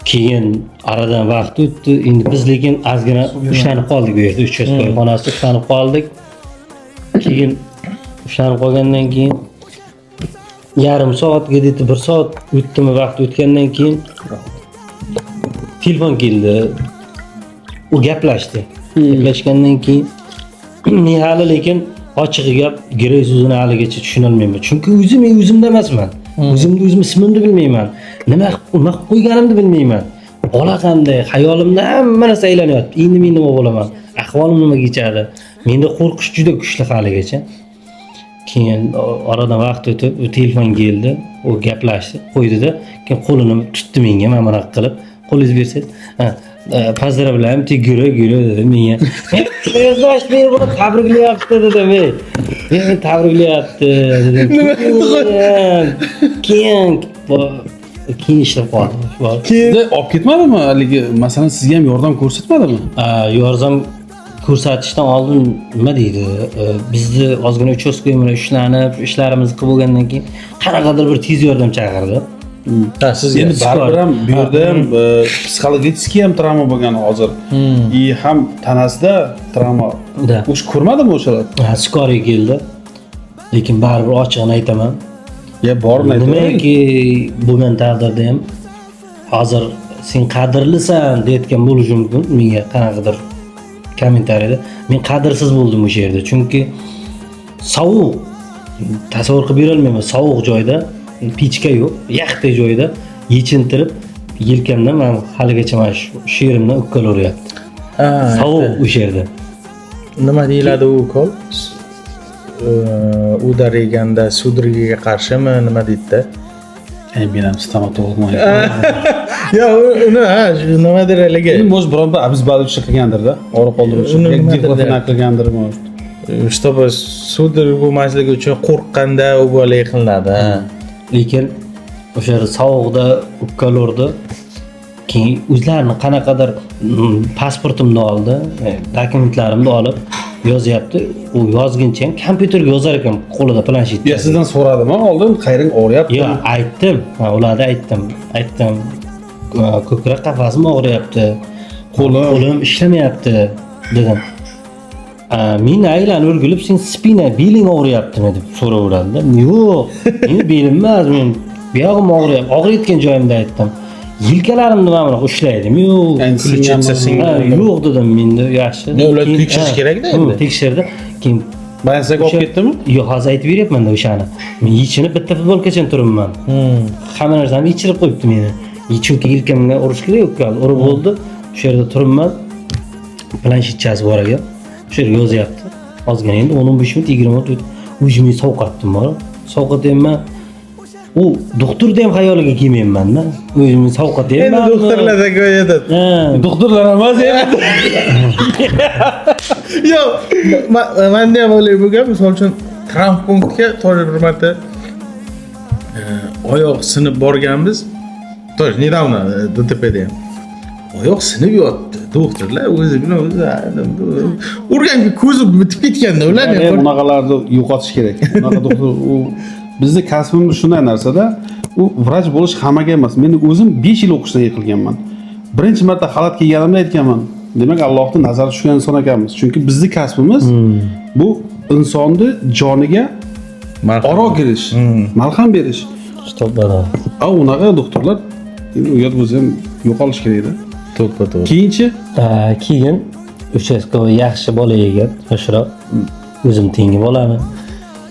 Keyin aradan vaqt o'tdi. Endi biz lekin ozgina ushlanib qoldik u yerda, uchastka xonasida ushlanib qoldik. Keyin ushlanib qolgandan keyin yarim soat, где-то bir soat o'tdimi, vaqt o'tgandan keyin telefon keldi. U gaplashdi. Gaplashgandan keyin men hali lekin ochig'i gap, герой so'zini haligacha tushunolmayman. Chunki o'zim, men o'zimda emasman. O'zimni o'zim ismimni bilmayman. Nima qilib qo'yganimni bilmayman. Bola qanday, xayolimda hamma narsa aylanyapti. Endi men nima bo'laman? Ahvolim nima kechadi? Menda qo'rqish juda kuchli haligacha. Keyin oradan vaqt o'tib, u telefon keldi, u gaplashdi, qo'ydida, keyin qo'lini tutdi menga, mana bunaqa qilib, qo'lingizni bersangiz, ha, "Поздравляем, ты герой, герой" dedi menga. Значит, meni buni tabriklayapti dedim, ey. Meni tabriklayapti dedim. Keyin ishlab qoldim. Sizda olib ketmadimi haligi, masalan, sizga ham yordam ko'rsatmadimi? Yordam ko'rsatishdan oldin nima deydi, bizni ozgina uchastka bilan ushlanib, ishlarimizni qilib bo'lgandan keyin qanaqadir bir tez yordam chaqirdi. Ha, sizga. Endi baribir ham bu yerda ham psixologический ham travma bo'lgan hozir и ham tanasida travma. Да. O'sha ko'rmadimi o'shalar? Ha, скорый keldi, lekin baribir ochig'ini aytaman, Ya borini aytavering. Nimaki bo'lgan taqdirda ham hozir "Sen qadrlisan" deyotgan bo'lishi mumkin menga qanaqadir kommentariyada. Men qadrsiz bo'ldim o'sha yerda, chunki sovuq, tasavvur qilib berolmayman, sovuq joyda, pechka yo'q, yaxta joyda yechintirib, yelkamdan mana haligacha mana shu yerimdan ukol uryapti. Sovuq o'sha yerda. Nima deyiladi u ukol? Удар yeganda судорога ga qarshimi, nima deydida? Men ham stomatologman. Yo, uni, ha, shu nimadir haligi. Endi, может, biron bir обезболивающий qilgandirda, og'riq qoldiruvchi. Uni nimadir Diklofenak qilgandir, может. Чтобы судорога bo'lmasligi uchun qo'rqqanda u bola qilinadi, ha. Lekin o'sha yerda sovuqda ukol urdi. Keyin o'zlarini qanaqadir pasportimni oldi, dokumentlarimni olib yozyapti. U yozguncha ham kompyuterga yozar ekan, qo'lida planshet. Ya sizdan so'radimi oldin, qayering og'riyapti? Yo'q, aytdim. Ha, ularni aytdim. Aytdim, ko'krak qafasim og'riyapti. Qo'lim. Qo'lim ishlamayapti dedim. Meni aylanib o'rgilib, sen спина, beling og'riyaptimi deb so'raveradi. Yo'q, meni belim emas, men buyog'im og'riyapti. Og'riyotgan joyimda aytdim. Yelkalarimni mana bunaqa ushlaydim. Yo'q. Endi Ключица. Ha, yo'q dedim menda, yaxshi. Ne, ular Keyin- tekshirish ha, kerakda endi. Tekshirdi. Keyin Больница ga olib ketdimi? Yo'q, hozir aytib beryapman-da o'shani. Men yechinib bitta futbolkachani turibman. Hamma narsamni yechirib qo'yibdi meni. Chunki yelkamga urish kerak ukol. Urib bo'ldi. O'sha yerda turibman. Planshetchasi bor ekan. O'sha yerga yozyapti. Ozgina endi 10-15 minut, 20 minut o'tdi. O'zimni sovqotdim bor. Sovqotyapman. U doktorda ham xayoliga kelmayapman-da. O'zimni sovqotyapman. Endi doktorlar такой этот. Ha. Doktorlar emas endi. Yo'q, manda ham o'ylay bo'lgan, misol uchun travmpunktga тоже bir marta oyoq sinib borganmiz. Тоже недавно ДТП da ham. Oyoq sinib yotdi. Doktorlar o'zi bilan o'zi urganga ko'zi bitib ketganda ularni. Bunaqalarni yo'qotish kerak. Bunaqa doktor, u bizni kasbimiz shunday narsada, u vrach bo'lish hammaga emas. Men o'zim 5 yil o'qishdan yiqilganman. Birinchi marta xalat kiyganimda aytganman. Demak, Allohning nazari tushgan inson ekanmiz. Chunki bizni kasbimiz bu insonni joniga oro kirish, malham berish. To'ppa. A unaqa doktorlar endi uyat bo'lsa ham yo'qolishi kerakda. To'ppa to'g'ri. Keyinchi. Keyin участковый yaxshi bola ekan, yoshroq. O'zim tengi bolami.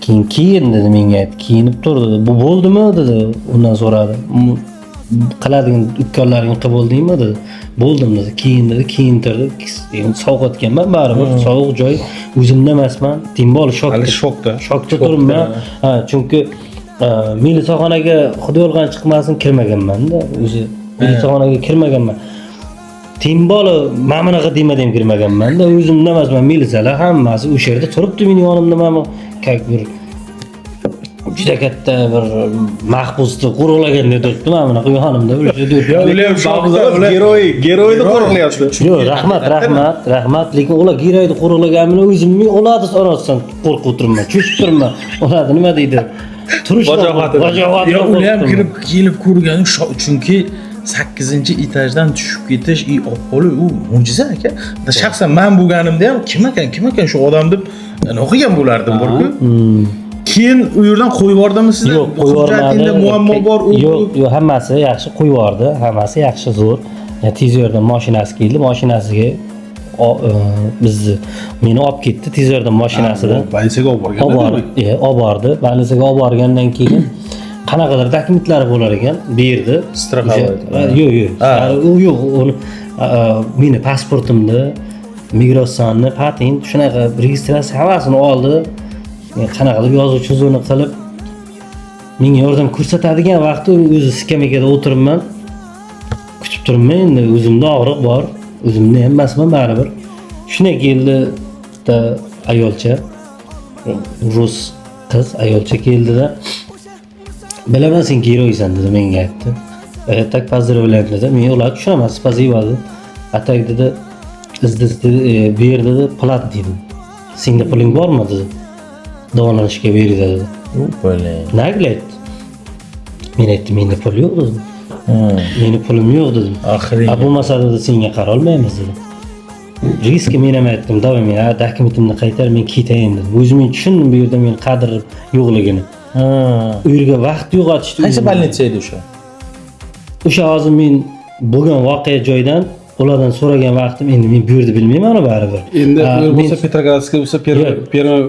Keyin kiyin dedi, menga aytdi, kiyinib tur dedi. Bu bo'ldimi dedi, undan so'radi. Qiladigan ukollaringni qilib bo'ldingmi dedi. Bo'ldim dedi. Kiyin dedi, kiyintirdi. Endi sovqotganman baribir, sovuq joy, o'zimda emasman. Тем более shokda. Hali shokda. Shokda turibman. Ha, chunki milisaxonaga xudo yolg'on chiqmasin kirmaganman-da, o'zi milisaxonaga kirmaganman. Тем более mana bunaqa demada ham kirmaganman-da, o'zimda emasman, milisalar hammasi o'sha yerda turibdi meni yonimda, mana как bir juda katta bir mahbusni qo'riqlagandek turibdi mana bunaqa yonimda o'sha yerda. Yo'q, ular ham shokda, ular Герой, герой ni qo'riqlayapti. Yo'q, rahmat, rahmat, rahmat, lekin ular герой ni qo'riqlagan bilan o'zimni ularni orasidan qo'rqib o'tiribman, cho'chib turibman. Ular nima deydi? Turish Vajohatini. Vajohatini. Yo'q, ular ham qo'rqib kirib kelib ko'rgani chunki 8 etajdan tushib ketish и olib qolib, u mo'jiza aka. Shaxsan man bo'lganimda ham kim ekan, kim ekan shu odam deb o'qigan bo'lardim borku. Keyin u yerdan qo'yib yubordimi sizni? Yo'q, qo'yib yubormadi. Hujjatingda muammo bor, u Yo'q, yo'q, hammasi yaxshi, qo'yib yubordi. Hammasi yaxshi, zo'r. Ya, tez yordam mashinasi keldi, mashinasiga bizni meni olib ketdi tez yordam mashinasida. Больница ga olib borgan. Olib bordi, olib bordi. Больница ga olib borgandan keyin qanaqadir dokumentlari bo'lar ekan, berdi. Страховой. Yo'q, yo'q. U yo'q, uni meni pasportimni, migratsiyani, patent, shunaqa registratsiya hammasini oldi. Men qanaqadir yozuv chizuvni qilib menga yordam ko'rsatadigan vaqti o'zi skameykada o'tiribman. Kutib turibman endi, o'zimda og'riq bor, o'zimda ham emasman baribir. Shunday keldi bitta ayolcha, rus qiz ayolcha keldida, bilaman sen герой san dedi, menga aytdi. Так поздравляю dedi. Men ularni tushunaman, спасибо dedi. А так dedi, здесь dedi, bu yerda dedi, плат dedi. Senda puling bormi dedi. Davolanishga berdi dedi. Нагло aytdi. Men aytdim, menda pul yo'q dedim. Meni pulim yo'q dedim. Oxiri. A bo'lmasa dedi, senga qarolmaymiz dedi. Riskga men ham aytdim, давай men dokumentimni qaytar, men ketayin dedim. O'zim men tushundim bu yerda meni qadr yo'qligini. U yerga vaqt yo'qotishdi. Qaysi больница edi o'sha? O'sha hozir men bo'lgan voqea joydan ulardan so'ragan vaqtim, endi men bu yerda bilmayman baribir. Endi Ha, u men- bo'lsa Petrogradskiy bo'lsa, Yo'q. Первый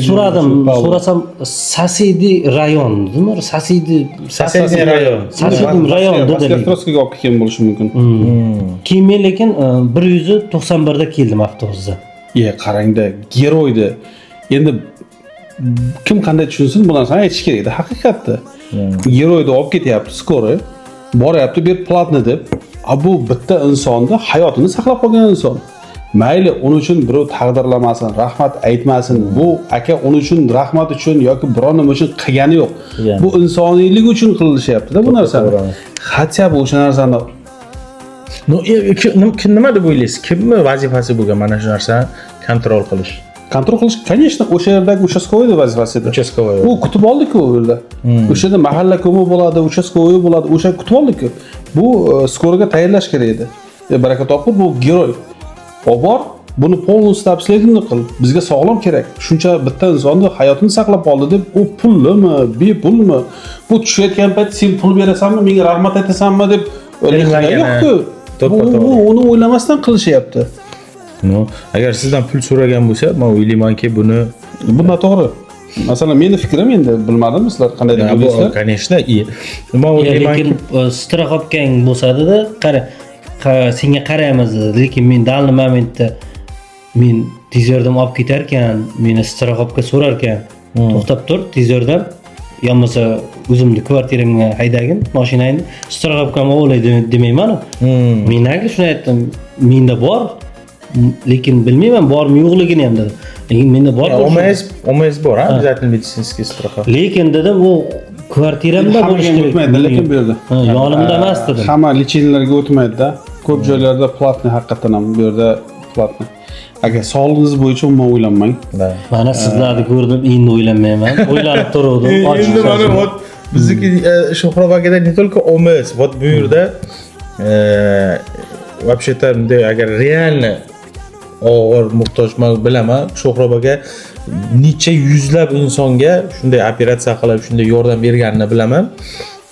So'radim, so'rasam соседний район dedimi? Соседний Соседний район. Соседний район dedi. Vasileostrovskiyga olib kelgan bo'lishi mumkin. Keyin men lekin 191 da keldim avtobusda. Ye, qarangda, герой ni. Endi Kim qanday tushunsin, bu narsani aytish kerakda, haqiqatda. Герой da olib ketyapti, скорый boryapti, ber платный deb. A bu bitta insonni hayotini saqlab qolgan inson. Mayli, uning uchun birov taqdirlamasin, rahmat aytmasin. Bu aka uning uchun, rahmat uchun yoki biron nima uchun qilgani yo'q. Qilgani. Bu insoniylik uchun qilishyapti-da bu narsani. To'g'ri. Хотя бы o'sha narsani. Ну, nima deb o'ylaysiz, kimni vazifasi bo'lgan mana shu narsani контроль qilish? Контроль qilish, конечно, o'sha yerdagi участковый vazifasi edi. Участковый. U kutib oldiku u yerda. O'sha yerda mahalla komi bo'ladi, участковый bo'ladi, o'sha kutib oldiku. Bu скорый ga tayyorlash kerak edi. Baraka topib, bu герой. Olib bor, buni полностью обследование qil. Bizga sog'lom kerak. Shuncha bitta insonni hayotini saqlab qoldi deb, u pullimi, bepulmi? Bu tushayotgan payt sen pul berasanmi, menga rahmat aytasanmi deb Ringlangan, yo'q-ku. To'ppa Bu to'g'ri. bu uni o'ylamasdan qilishyapti. Ну, agar sizdan pul so'ragan bo'lsa, man o'ylaymanki, buni Bu noto'g'ri. Masalan, meni fikrim endi, bilmadim, sizlar qanday deb Bu, o'ylaysizlar? конечно, и man Ya, o'ylaymanki, lekin страховка ng bo'lsa dedi, qara, senga qaraymiz dedi. Lekin men данный момент da men tez yordam olib ketarkan, meni страховка so'rarkan, to'xtab tur, tez yordam yo bo'lmasa o'zimni kvartiramga haydagin mashinangni, страховка m olay demaymanu. Men nagi shuni aytdim, menda bor, lekin bilmayman bormi yo'qligini ham dedim, lekin menda bor. ОМС, ОМС bor, ha, обязательно медицинский страховка. Lekin dedim, u kvartiramda Hammaga bo'lishi ham kerak. o'tmaydi, lekin bu yerda. Ha, yonimda emas dedim. Hamma лечения larga o'tmaydida. Ko'p joylarda платный, haqiqatdan ham bu yerda платный. Aka, sog'lig'ingiz bo'yicha umuman o'ylanmang. Mana sizlarni ko'rdim, endi o'ylanmayman, o'ylanib turuvdim. Endi mana вот bizniki, Shuhrob akada не только ОМС, вот bu yerda вообще-то bunday, agar реально og'ir muhtoj, man bilaman, Shuhrob aka necha yuzlab insonga shunday operatsiya qilib, shunday yordam berganini bilaman.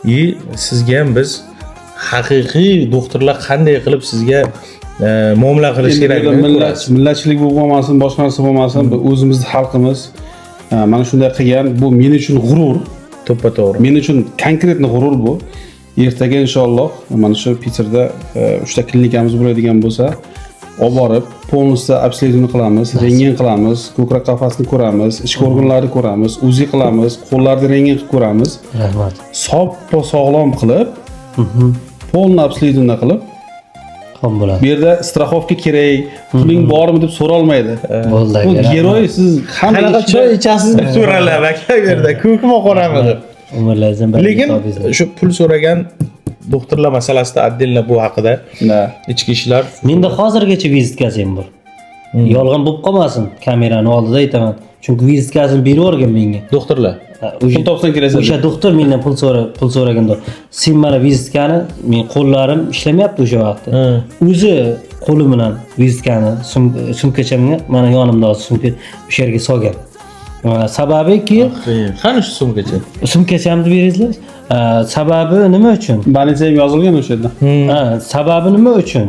И sizga ham biz haqiqiy doktorlar qanday qilib sizga muomala qilish Endi bu yerda kerakligini ko'rasiz. Millatchilik bo'lib qolmasin, boshqa narsa bo'lmasin, bu o'zimizni xalqimiz mana shunday qilgan, bu men uchun g'urur. To'ppa to'g'ri. Men uchun конкретно g'urur bu. Ertaga inshaalloh mana shu Piterda uchta klinikamiz bo'ladigan bo'lsa, olib borib полностью обследование qilamiz, rentgen qilamiz, ko'krak qafasini ko'ramiz, ichki organlarni ko'ramiz, УЗИ qilamiz, qo'llarni rentgen qilib ko'ramiz. Rahmat. Soppa sog'lom qilib, полный обследование qilib, Xo'p bo'ladi. Bu yerda страховка kerak, puling bormi deb so'ralmaydi. Bo'ldi Bu aka, rahmat. Герой siz hamma Qanaqa choy ichasiz deb so'raladi aka bu yerda, ko'kmi, qorami deb. Umrlaringizdan baraka Lekin topinglar. shu pul so'ragan doktorlar masalasida отдельно bu haqida Да. ichki ishlar. Menda hozirgacha визитка sim bor. Yolg'on bo'lib qolmasin, kamerani oldida aytaman, chunki визитка sini berib yuborgan menga. Doktorlar. Ha, o'sha Pul topsang kelasan. O'sha doktor mendan pul so'ragan. Sen mana визитка ni, men qo'llarim ishlamayapti o'sha vaqtda, o'zi qo'li bilan визитка ni sumkachamga, mana yonimda hozir sumka, o'sha yerga solgan. Sababiki Qani shu sumkacha? Sumkachamni beringizlar. Sababi nima uchun? Больница ham yozilgan o'sha yerda. Ha, sababi nima uchun?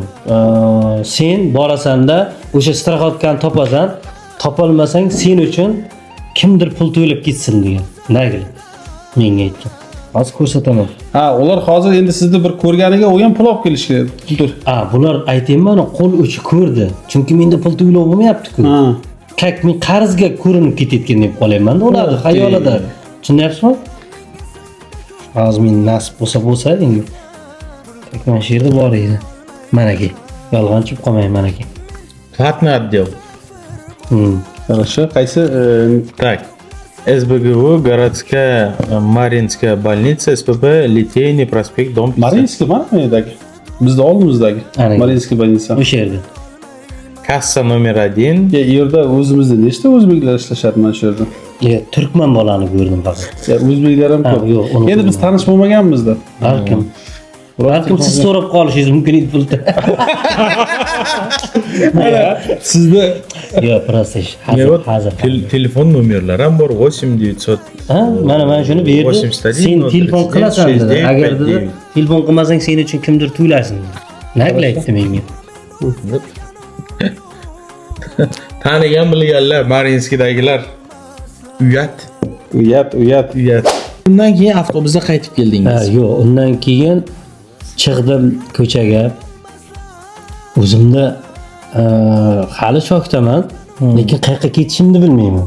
Sen borasanda o'sha страховка ni topasan, topolmasang sen uchun kimdir pul to'lab ketsin degan. Nagil menga aytgan. Hozir ko'rsataman. Ha, ular hozir endi sizni bir ko'rganiga u ham pul olib kelish kerak. Pul to'l. A, bular aytaymi, mana qo'l uchi ko'rdi. Chunki menda pul to'lov bo'lmayapti-ku. Ha. Как men qarzga ko'rinib ketayotgan deb qolyapman-da ularni xayolida. Tushunyapsizmi? Hozir men nasib bo'lsa bo'lsa endi. Так, mana shu yerda bor edi. Manaki. Yolg'onchi bo'lib qolmang, manaki. Платный отдел. Хорошо. Qaysi Так. СБГУ, городская Маринская больница, СПБ, Литейный проспект, дом 50. Mariinskiy mana bu yerdagi. Bizni oldimizdagi. Ana. Mariinskiy больница. O'sha yerda. Kassa номер 1. Ya, yerda o'zimizda nechta o'zbeklar ishlashadi mana shu yerda? Ya, turkman bolani ko'rdim faqat. Ya, o'zbeklar ham Ha, ko'p. yo'q, uni Endi biz ko'rmadim. tanish bo'lmaganmizda. Balkim siz so'rab qolishingiz mumkin edi pulni. Sizni Yo'q, просто Ne hazil, вот hazil. Telefon nomerlari ham bor, 8 900 Ha, mana shuni berdi. 81 Sen telefon 39 qilasan dedi. 69 Agar dedi, 59. telefon qilmasang sen uchun kimdir to'lasin dedi. Nagla aytdi menga. Tanigan bilganlar, Marinskiydagilar. Uyat. Uyat, uyat. Uyat. Undan keyin avtobusda qaytib Ha, keldingiz. yo'q, undan keyin chiqdim ko'chaga. O'zimda hali shokdaman, lekin qayerga ketishimni bilmayman.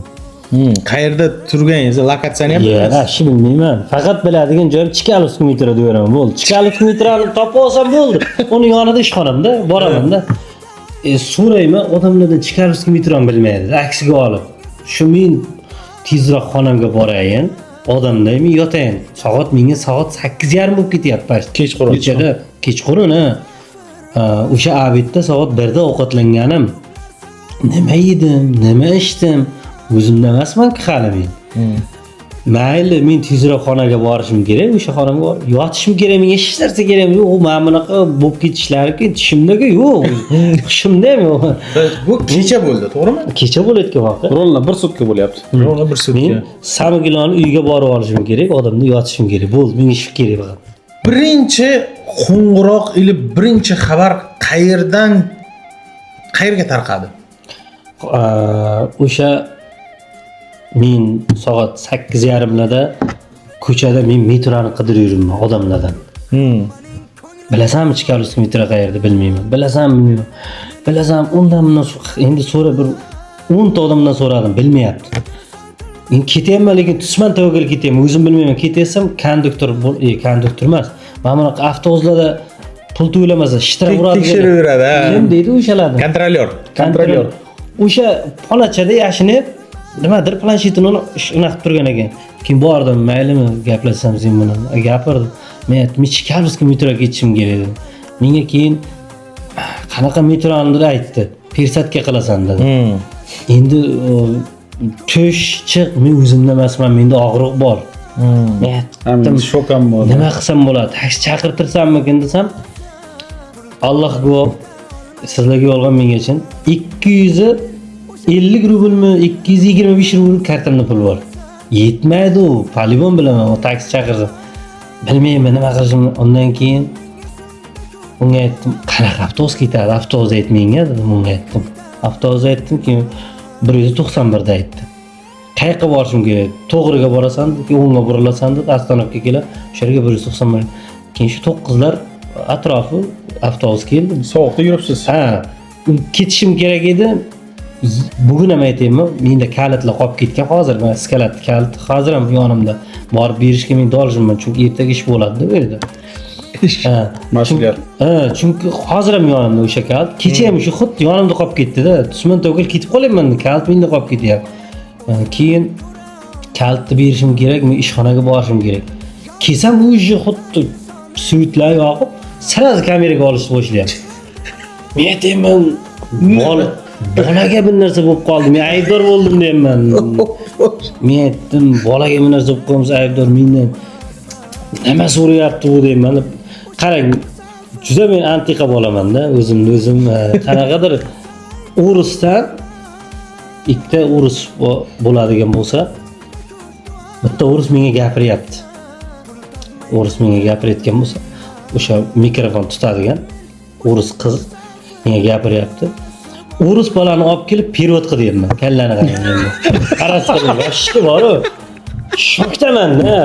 Qayerda turganingizni, lokatsiyani ham bilasiz. Shu bilmayman. Faqat biladigan joyim Chkalovskiy metro deyveraman, bo'ldi. Chkalovskiy metroni topib olsam bo'ldi. Uni yonida ishxonamda boraman-da. So'rayman odamlardan, Chkalovskiy metroni bilmaydi. Aksiga olib. Shu men tezroq xonamga borayin, odamday men yotayin. Soat menga soat 8:30 bo'lib ketyapti почти. Kechqurun. Kechada, kechqurun, ha. O'sha обед da soat 1 da ovqatlanganim. Nima yedim, nima ichdim, o'zimda emasman-ku hali men. Mayli, men tezroq xonaga borishim kerak, o'sha xonamga borib yotishim kerak, menga hech narsa kerak yo'q. Mana bunaqa bo'lib ketishlari tushimda yo'q, hushimda ham yo'q. Bu kecha bo'ldi, to'g'rimi? Kecha bo'layotgan voqea. Ровно bir sutka bo'lyapti. Ровно bir sutka. Men samigiloni uyga borib olishim kerak, odamda yotishim kerak. Bo'ldi, menga shu kerak faqat. Birinchi qo'ng'iroq или birinchi xabar qayerdan qayerga tarqadi? O'sha men soat 8:30larda ko'chada men metroni qidirib yuribman odamlardan. Bilasanmi Chkalovskiy metro qayerda? Bilmayman. Bilasanmi? Bilmayman. Bilasan, undan bundan endi so'ra, bir 10 ta odamdan so'radim, bilmayapti. Endi ketyapman, lekin tusman tavakkal ketyapman, o'zim bilmayman. Ketatsam konduktor, konduktor emas. Mana bunaqa avtobuslarda pul to'lamasa shtraf uradi. Tekshiraveradi, ha. Kim deydi o'shalarni? Kontrolyor. Kontrolyor. O'sha xonachada yashinib, nimadir planshetini uni unaqa qilib turgan ekan. Keyin bordim, maylimi gaplashsam sen bilan. Gapirdim. Men aytdim, Chkalovskiy metroga ketishim kerak dedim. Menga keyin qanaqa metronidir aytdi. Пересадка qilasan dedi. Endi tush chiq, men o'zimda emasman, menda og'riq bor. Men aytdim, Shok ham bor. Nima qilsam bo'ladi? Taksi chaqirtirsammikin desam, Alloh guvoh, sizlarga yolg'on menga chin. 250 rublmi, 225 rubl kartamda pul bor. Yetmaydi u, по-любому bilaman, u taksi chaqirsam. Bilmayman nima qilishimni. Undan keyin unga aytdim, qanaqa avtobus ketadi? Avtobus ayt menga dedim, unga aytdim. Avtobus aytdim, keyin 191 da aytdi. Qayoqqa borishim kerak? To'g'riga borasan, keyin o'ngga burilasan dedi, остановка keladi. O'sha yerga 191. Keyin shu 9lar atrofi avtobus keldi. Sovuqda yuribsiz. Ha, ketishim kerak edi. Bugun ham aytaymi, menda kalitlar qolib ketgan. Hozir mana склад kalit hozir ham yonimda. Borib berishga men должен man, chunki ertaga ish bo'ladi u yerda. Ha, Mas'uliyat. Ha, chunki hozir ham yonimda o'sha kalit. Kecha ham shu xuddi yonimda qolib ketdi-da. Tusman tavakal ketib qolyapman, kalit menda qolib ketyapti. Ha, keyin kalitni berishim kerak, men ishxonaga borishim kerak. Kelsam u уже xuddi свет lar yoqib, сразу kameraga olishni boshlayapti. Men aytyapman, bolaga bir narsa bo'lib qoldi, men aybdor bo'ldim deyapman. Men aytdim, bolaga bir narsa bo'lib qolsa aybdor mendan nima so'rayapti bu deyman. Qarang, juda men antiqa bo'lamanda, o'zimni o'zim qanaqadir o'risdan ikkita o'ris bo'ladigan bo'lsa, bitta o'ris menga gapiryapti. O'ris menga gapirayotgan bo'lsa, o'sha mikrofon tutadigan o'ris qiz menga gapiryapti. O'ris bolani olib kelib перевод qil deyapman. Kallani qarang endi. Qarasi вообще boru. Shokdaman-da.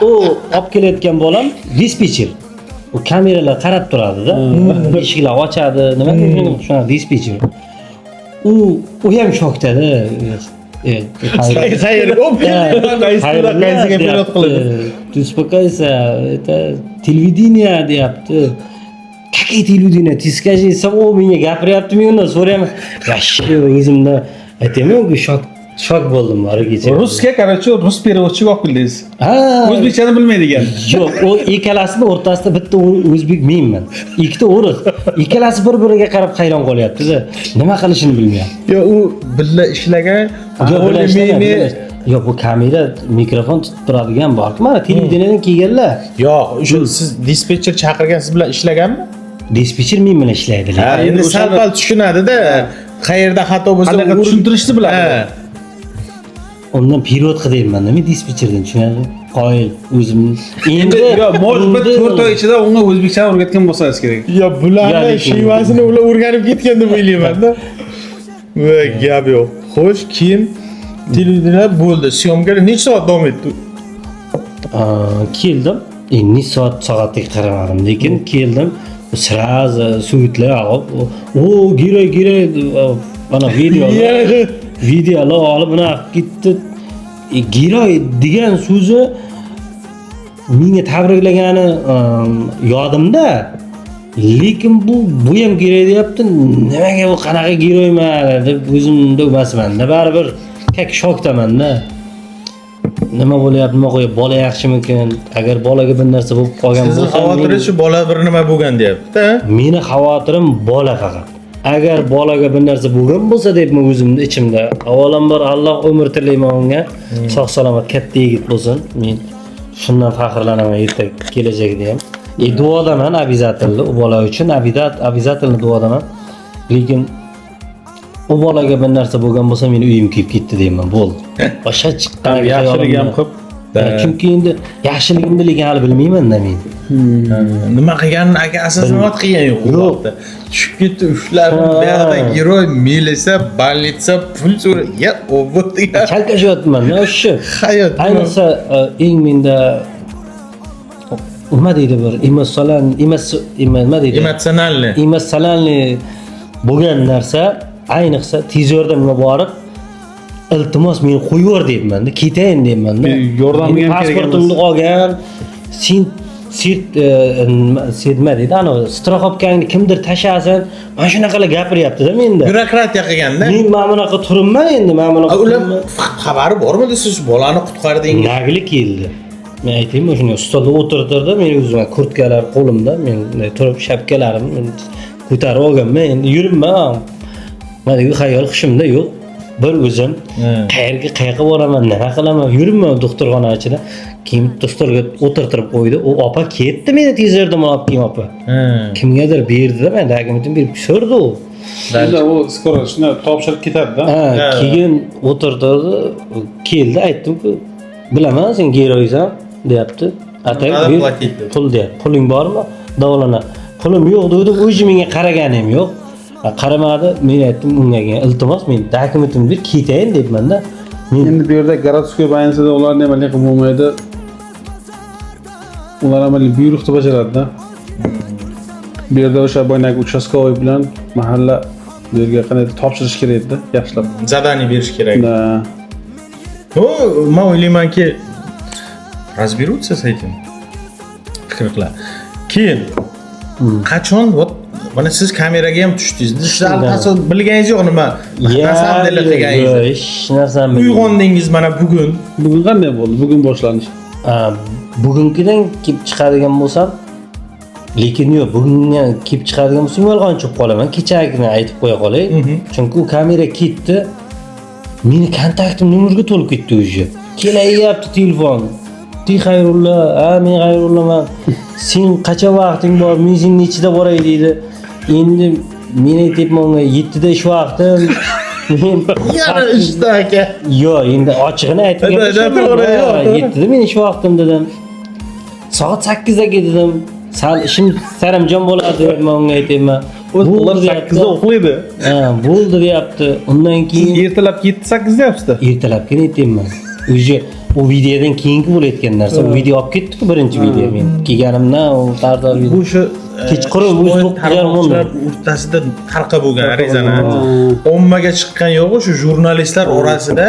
U olib kelayotgan bolam dispetcher. U kameralar qarab turadi-da. Eshiklar ochadi, nima shunaqa dispetcher. U ham shokda-da. Qayerga olib kelding? Qaysiga перевод qiladi? Ты успокойся, это телевидение deyapti. Какие телевидение? Ты скажи, desam, u menga gapiryapti, men undan so'rayapman. Вообще o'zimda aytaman, shok bo'ldim bor kecha. Rusga, короче, rus переводчик olib keldingiz. Ha. O'zbekchani bilmaydigan. Yo'q, u ikkalasini o'rtasida bitta o'zbek menman. Ikkita o'ris. Ikkalasi bir-biriga qarab hayron qolyapti-da. Nima qilishini bilmayapti. Yo, u birga ishlagan, Yo'q, bular ishlamaydi, более-менее Yo'q, bu kamera, mikrofon tutib turadigan bor. Mana televideniyadan kelganlar. Yo'q, o'sha siz dispetcher chaqirgan siz bilan ishlaganmi? Dispetcher men bilan ishlaydi. Ha, endi sal pal tushunadi-da. Qayerda xato bo'lsa, Qanaqa tushuntirishni biladi. Ha. Undan перевод qil deyapman, men dispetcherdan tushunadi. Qoyil o'zim. Endi yo, может быть, endi- 4 oy ichida unga o'zbekchani o'rgatgan bo'lsangiz kerak. Yo, bularni Ya, lekin- shevasini ular o'rganib ketgan deb o'ylayman-da. Va gap yo'q. Xo'sh, keyin televideniya bo'ldi. Съёмка lar necha soat davom etdi? Keldim. Endi soat soatga qaramadim, lekin keldim. Сразу свет lar olib, o gira gira mana video. Videolar olib bunaqa ketdi. Герой degan so'zi menga tabriklagani yodimda. Lekin bu ham герой deyapti. Nimaga, bu qanaqa герой man deb o'zimda emasman-da. Baribir как shokdaman-da. Nima bo'lyapti, nima qo'yib, bola yaxshimikin? Agar bolaga bir narsa bo'lib qolgan Sizni bo'lsa, xavotiringiz shu bola bir nima bo'lgan deyapti-da. Meni xavotirim bola faqat. Agar bolaga bir narsa bo'lgan bo'lsa deb men o'zimni ichimda. Avvalambor, Alloh umr tilayman unga. Sog' salomat katta yigit bo'lsin. Men shundan faxrlanaman erta kelajakda ham. Duodaman обязательно u bola uchun, обязательно duodaman. Lekin u bolaga bir narsa bo'lgan bo'lsa, meni uyim kuyib ketdi deyman, bo'ldi. Boshqa chiqqan Yaxshilik ham qilib. Chunki endi yaxshiligimni lekin hali bilmayman-da men. Nima qilganini aka осознавать qilgan yo'q u Yo'q. vaqtda. Tushib ketdi, ushlab, bu yoqda герой, militsiya, больница, pul so'ra, ya, obbo degan. Chalkashyapman o'sha. Hayot. Ayniqsa eng menda nima deydi, bir emotsional nima deydi? Эмоциональный. Эмоциональный bo'lgan narsa, ayniqsa tez yordamga borib, iltimos, meni qo'yib yubor deyapmanda, ketayin deyapmanda. Bir yordamga Meni ham kerak pasportimni emas. olgan, sen sert nima deydi, anavi страховка ngni kimdir tashlasin, mana shunaqalar gapiryaptida menda. Byurokratiya qilganda. Men mana bunaqa turibman endi, mana bunaqa Ular turibman. xabari bormidi, siz bolani qutqardingiz? Nagli keldi. Men aytaymi, shunday stolda o'tirtirdi, men o'zim kurtkalar qo'limda, men bunday turib, shapkalarimni ko'tarib olganman, endi yuribman. Mana xayol hushimda yo'q. Bir o'zim qayerga, qayoqqa boraman, nima qilaman, yuribman doktorxona ichida. Keyin bitta stolga o'tirtirib qo'ydi. U opa ketdi, meni tez yordam olib kelgan opa. Kimgadir berdida, men dokumentimni berib tushirdi u. Endi u скоро shuni topshirib ketadi-da. Ha, keyin o'tirtirdi, keldi, aytdim-ku, bilaman, sen герой san deyapti. Atay Надо ber, платить deb. Pul deyapti. Puling bormi? Davolana. Pulim yo'q dedim, o'zi menga qaragani ham yo'q. Ha, qaramadi. Men aytdim unga, keyin iltimos, men dokumentimni ber, ketayin debman-da. Men Endi bu yerda городской больница da ularni ham qilib bo'lmaydi. Ular ham haligi buyruqni bajaradi-da. Bu yerda o'sha boyagi участковый bilan mahalla bu yerga qandaydir topshirish kerak edi, yaxshilab. Задание berish kerak. Да. Ну, man o'ylaymanki, разберутся с этим. Fikr qiladi. Keyin qachon, вот mana siz kameraga ham tushdingiz. Siz hali tasavvur bilganingiz yo'q nima. На самом деле qilganingizni. Yo'q, hech narsani bilmayman. Uyg'ondingiz mana bugun. Bugun qanday bo'ldi? Bugun boshlanish. Ha, bugungidan kelib chiqadigan bo'lsam, lekin yo'q, bugundan kelib chiqadigan bo'lsam, yolg'onchi bo'lib qolaman. Kechagini aytib qo'ya qolay. Chunki u kamera ketdi. Meni kontaktim nomerga to'lib ketdi уже. Kelyapti telefon. Ты Xayrulla, ha, men Xayrullaman. Sen qachon vaqting bor? Men seni nechida boray deydi. Endi men aytyapman unga, 7 da ish vaqtim. Men Yana ishda aka. Yo'q, endi ochig'ini aytib Da, da, to'g'ri, yo'q, to'g'ri. 7 da men ish vaqtim dedim. Soat 8 da dedim. Sal ishim saramjon bo'ladi deb men unga aytyapman. Ular Bo'ldi deyapti. 8 da uxlaydi. Ha, bo'ldi deyapti. Undan keyin Ertalab 7-8 deyapsiz-da. Ertalabgina aytyapman. Уже u videodan keyingi bo'layotgan narsa. U video olib ketdi-ku, birinchi video men kelganimdan u tartar video. Bu shu Kechqurun o'zi ijtimoiy 9:30. tarmoqlar o'rtasida tarqa bo'lgan rezonans. Ommaga chiqqan yo'q, shu jurnalistlar orasida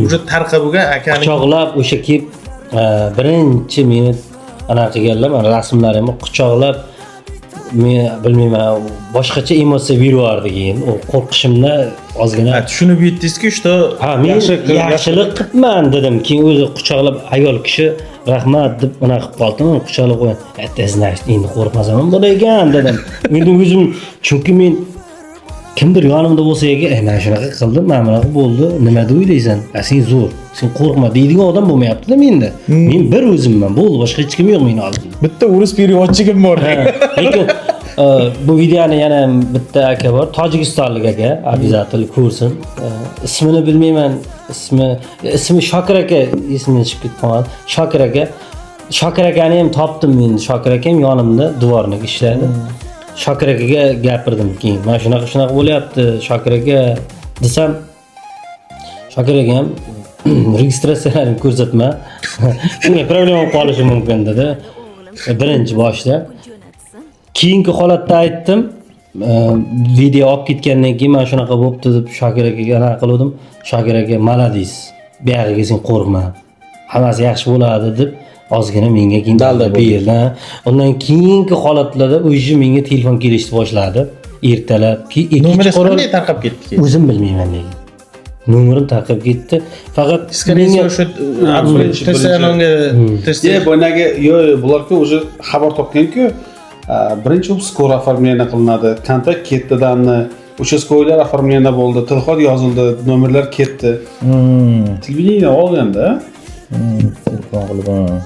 уже tarqa bo'lgan akani. Quchoqlab o'sha kelib, birinchi meni anaqa qilganlar, mana rasmlarimni quchoqlab, men bilmayman, boshqacha emotsiya berib yubordi keyin. U qo'rqishimdan ozgina Ha, tushunib yetdingizki, что Ha, men yaxshilik qilibman dedim. Keyin o'zi quchoqlab, ayol kishi, rahmat deb unaqa qilib qoldim, quchoqlab qo'ygan. Это значит, endi qo'rqmasam ham bo'lar ekan dedim. Endi o'zim, chunki men kimdir yonimda bo'lsa agar, "Ey, mana shunaqa qildim, mana bunaqa bo'ldi, nima deb o'ylaysan? A, sen zo'r, sen qo'rqma" deydigan odam bo'lmayapti-da menda. Men bir o'zimman, bo'ldi, boshqa hech kim yo'q meni oldimda. Bitta o'ris переводчик im bor. Ha, lekin bu videoni yana bitta aka bor, tojikistonlik aka, обязательно ko'rsin. Ismini bilmayman, ismi Shokir aka, esimdan chiqib ketib qoldi. Shokir aka. Shokir akani ham topdim endi. Shokir akam yonimda дворник ishlaydi. Shokir akaga gapirdim keyin. Mana shunaqa shunaqa bo'lyapti, Shokir aka desam, Shokir aka ham registratsiyalarini ko'rsatma. Shunga problema bo'lib qolishi mumkin dedi. Birinchi boshida. Keyingi holatda aytdim. Video olib ketgandan keyin mana shunaqa bo'pti deb Shokir akaga anaqa qiluvdim. Shokir aka молодец, buyog'iga sen qo'rqma, hammasi yaxshi bo'ladi deb ozgina menga keyin Dalda bo'ldi. berdi. Undan keyingi holatlarda уже menga telefon kelishni boshladi ertalab. Nomeringiz Kechqurun. qanday tarqab ketdi keyin? O'zim bilmayman lekin. Nomerim tarqab ketdi. Faqat Скорее menga- всего, shu birinchi- test test. E, boyagi, yo'q, yo'q, bularku уже xabar topganku. Birinchi bo'lib скорый оформление qilinadi, kontakt ketdi, данные участковый lar оформление bo'ldi, tilxat yozildi, nomerlar ketdi. Televideniye olganda. Telefon qilib, ha.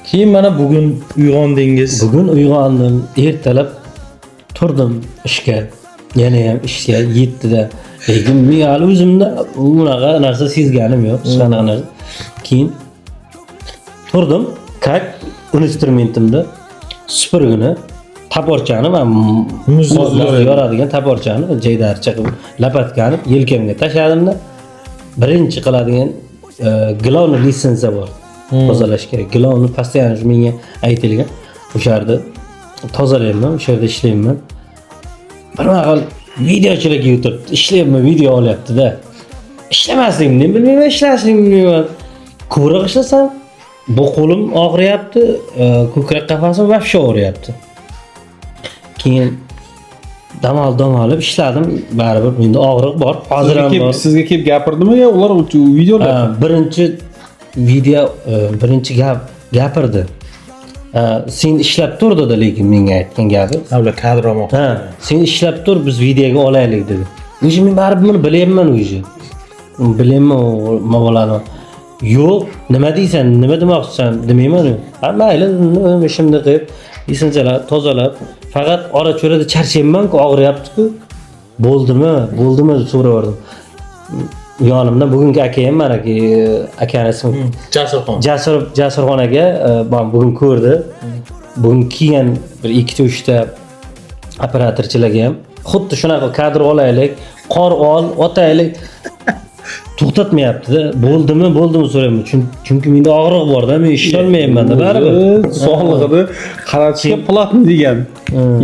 Keyin mana bugun uyg'ondingiz. Bugun uyg'ondim, ertalab turdim ishga. Yana ham ishga 7da. Lekin men hali o'zimda bunaqa narsa sezganim yo'q, hech qanaqa narsa. Keyin turdim, как instrumentimda supurgini, toporchani, man Muzni muzni yoradigan toporchani, jaydarcha qilib лопатка ni yelkamga tashladimda, birinchi qiladigan главный лестница bor. Tozalash kerak. Главный постоянно menga aytilgan. O'sha yerda tozalayman, o'sha yerda ishlayman. Bir mahal videochilar kelib turibdi. Ishlayapman, video olyapti-da. Ishlamasligimni ham bilmayman, ishlashligimni bilmayman. Ko'proq ishlasam, bu qo'lim og'riyapti, ko'krak qafasim вообще og'riyapti. Keyin dam olib, dam olib ishladim. Baribir menda og'riq bor. Hozir Sizga ham kelib bor. Sizga kelib gapirdimi yo ular videolar? Ha, birinchi video, birinchi gap gapirdi. Ha, sen ishlab tur dedi, lekin menga aytgan gapi. Ular kadr olmoqchi. Ha, sen ishlab tur, biz videoga olaylik dedi. Уже men baribir buni bilyapman уже. Bilyapman u bolani. Yo'q, nima deysan, nima demoqchisan demayman. Ha, mayli, ishimni qilib, лестница lar tozalab, faqat ora cho'rada charchayapman-ku, og'riyapti-ku. Bo'ldimi, bo'ldimi deb so'raverdim. Yonimda bugungi aka ham, manaki akani ismi Jasurxon. Jasur, Jasurxon aka, man bugun ko'rdi. Bugun kelgan bir ikkita uchta operatorchilarga ham xuddi shunaqa kadr olaylik, qor ol, otaylik. To'xtatmayapti-da. Bo'ldimi, bo'ldimi so'rayman. Chunki menda og'riq borda, men ishlolmayapman-da baribir. Sog'lig'ini qaratishga платный degan,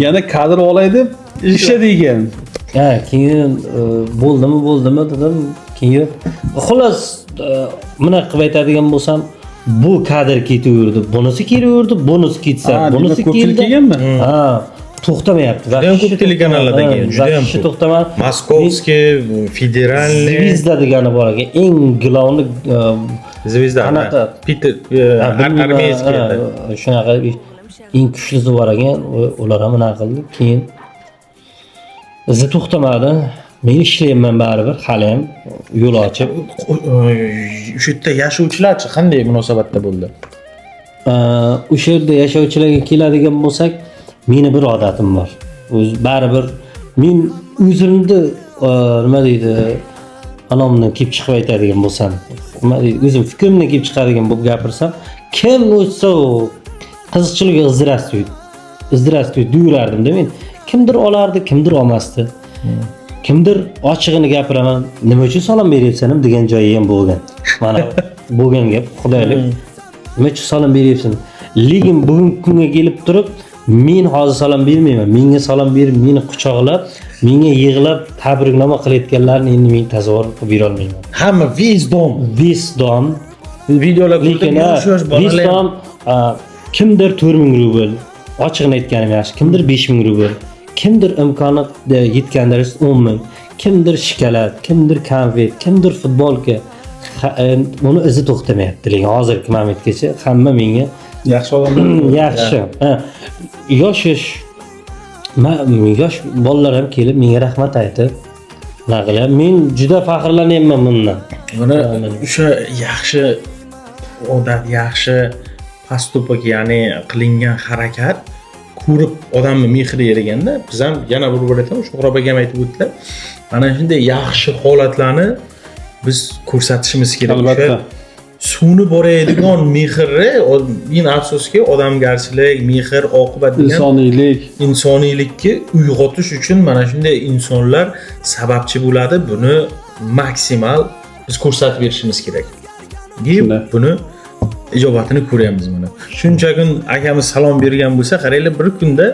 yana kadr olay deb ishla degan. Ha, keyin bo'ldimi, bo'ldimi dedim. Keyin xullas, bunaqa qilib aytadigan bo'lsam, bu kadr ketaverdi, bunisi kelaverdi, bunisi ketsa, Ha, demak, bunisi ko'pchilik keldi. kelganmi? Ha, to'xtamayapti. Judayam ko'p telekanallardan kelgan, judayam Вообще ko'p. to'xtamadi. Московский, федеральный. Звезда degani bor ekan, eng главный Звезда. Qanaqa? Peter Ha, bilmayman, армейский. Ha, shunaqa eng kuchlisi bor ekan, ular ham unaqa qildi. Keyin izi to'xtamadi. Men ishlayapman baribir, hali ham yo'l ochib. O'sha yerda yashovchilarchi qanday munosabatda bo'ldi? O'sha yerda yashovchilarga keladigan bo'lsak, meni bir odatim bor. O'z baribir men o'zimni nima deydi, anomdan kelib chiqib aytadigan bo'lsam, nima deydi, o'zim fikrimdan kelib chiqadigan bo'lib gapirsam, kim o'tsa u qiziqchilikka "Здравствуй, здравствуй" deyverardimda men. Kimdir olardi, kimdir olmasdi. Kimdir, ochig'ini gapiraman, "Nima uchun salom beryapsan?" ham degan joyi ham bo'lgan. Mana bo'lgan gap, xudoylik. "Nima uchun salom beryapsan?" Lekin bugungi kunga kelib turib, men hozir salom bermayman. Menga salom berib, meni quchoqlab, menga yig'lab tabriknoma qilayotganlarni endi men tasavvur qilib berolmayman. Hamma весь дом. Весь дом. Videolar ko'rdim, Lekin yosh yosh bolalar. Весь дом, kimdir 4000 rubl, ochig'ini aytganim yaxshi, kimdir 5000 rubl, kimdir imkoni yetgan darajada 10 ming, kimdir shokolad, kimdir konfet, kimdir futbolka. Uni izi to'xtamayapti, lekin hozirgi momentgacha hamma menga Yaxshi odamlar. Yaxshi. Ha, yosh yosh yosh bolalar ham kelib menga rahmat aytib nima qilyapti. Men juda faxrlanyapman bundan. Mana o'sha yaxshi odat, yaxshi поступок, ya'ni qilingan harakat ko'rib odamni mehri eriganda, biz ham yana bir bor aytaman, Shuhrob aka ham aytib o'tdilar. Mana shunday yaxshi holatlarni biz ko'rsatishimiz kerak. Albatta. O'sha suvni boradigan mehrni, eng afsuski, odamgarchilik, mehr, oqibat degan Insoniylik. Insoniylikka uyg'otish uchun mana shunday insonlar sababchi bo'ladi. Buni maksimal biz ko'rsatib berishimiz kerak. Deb Shunday. buni ijobatini ko'ryapmiz mana. Shuncha kun akamiz salom bergan bo'lsa, qaranglar, bir kunda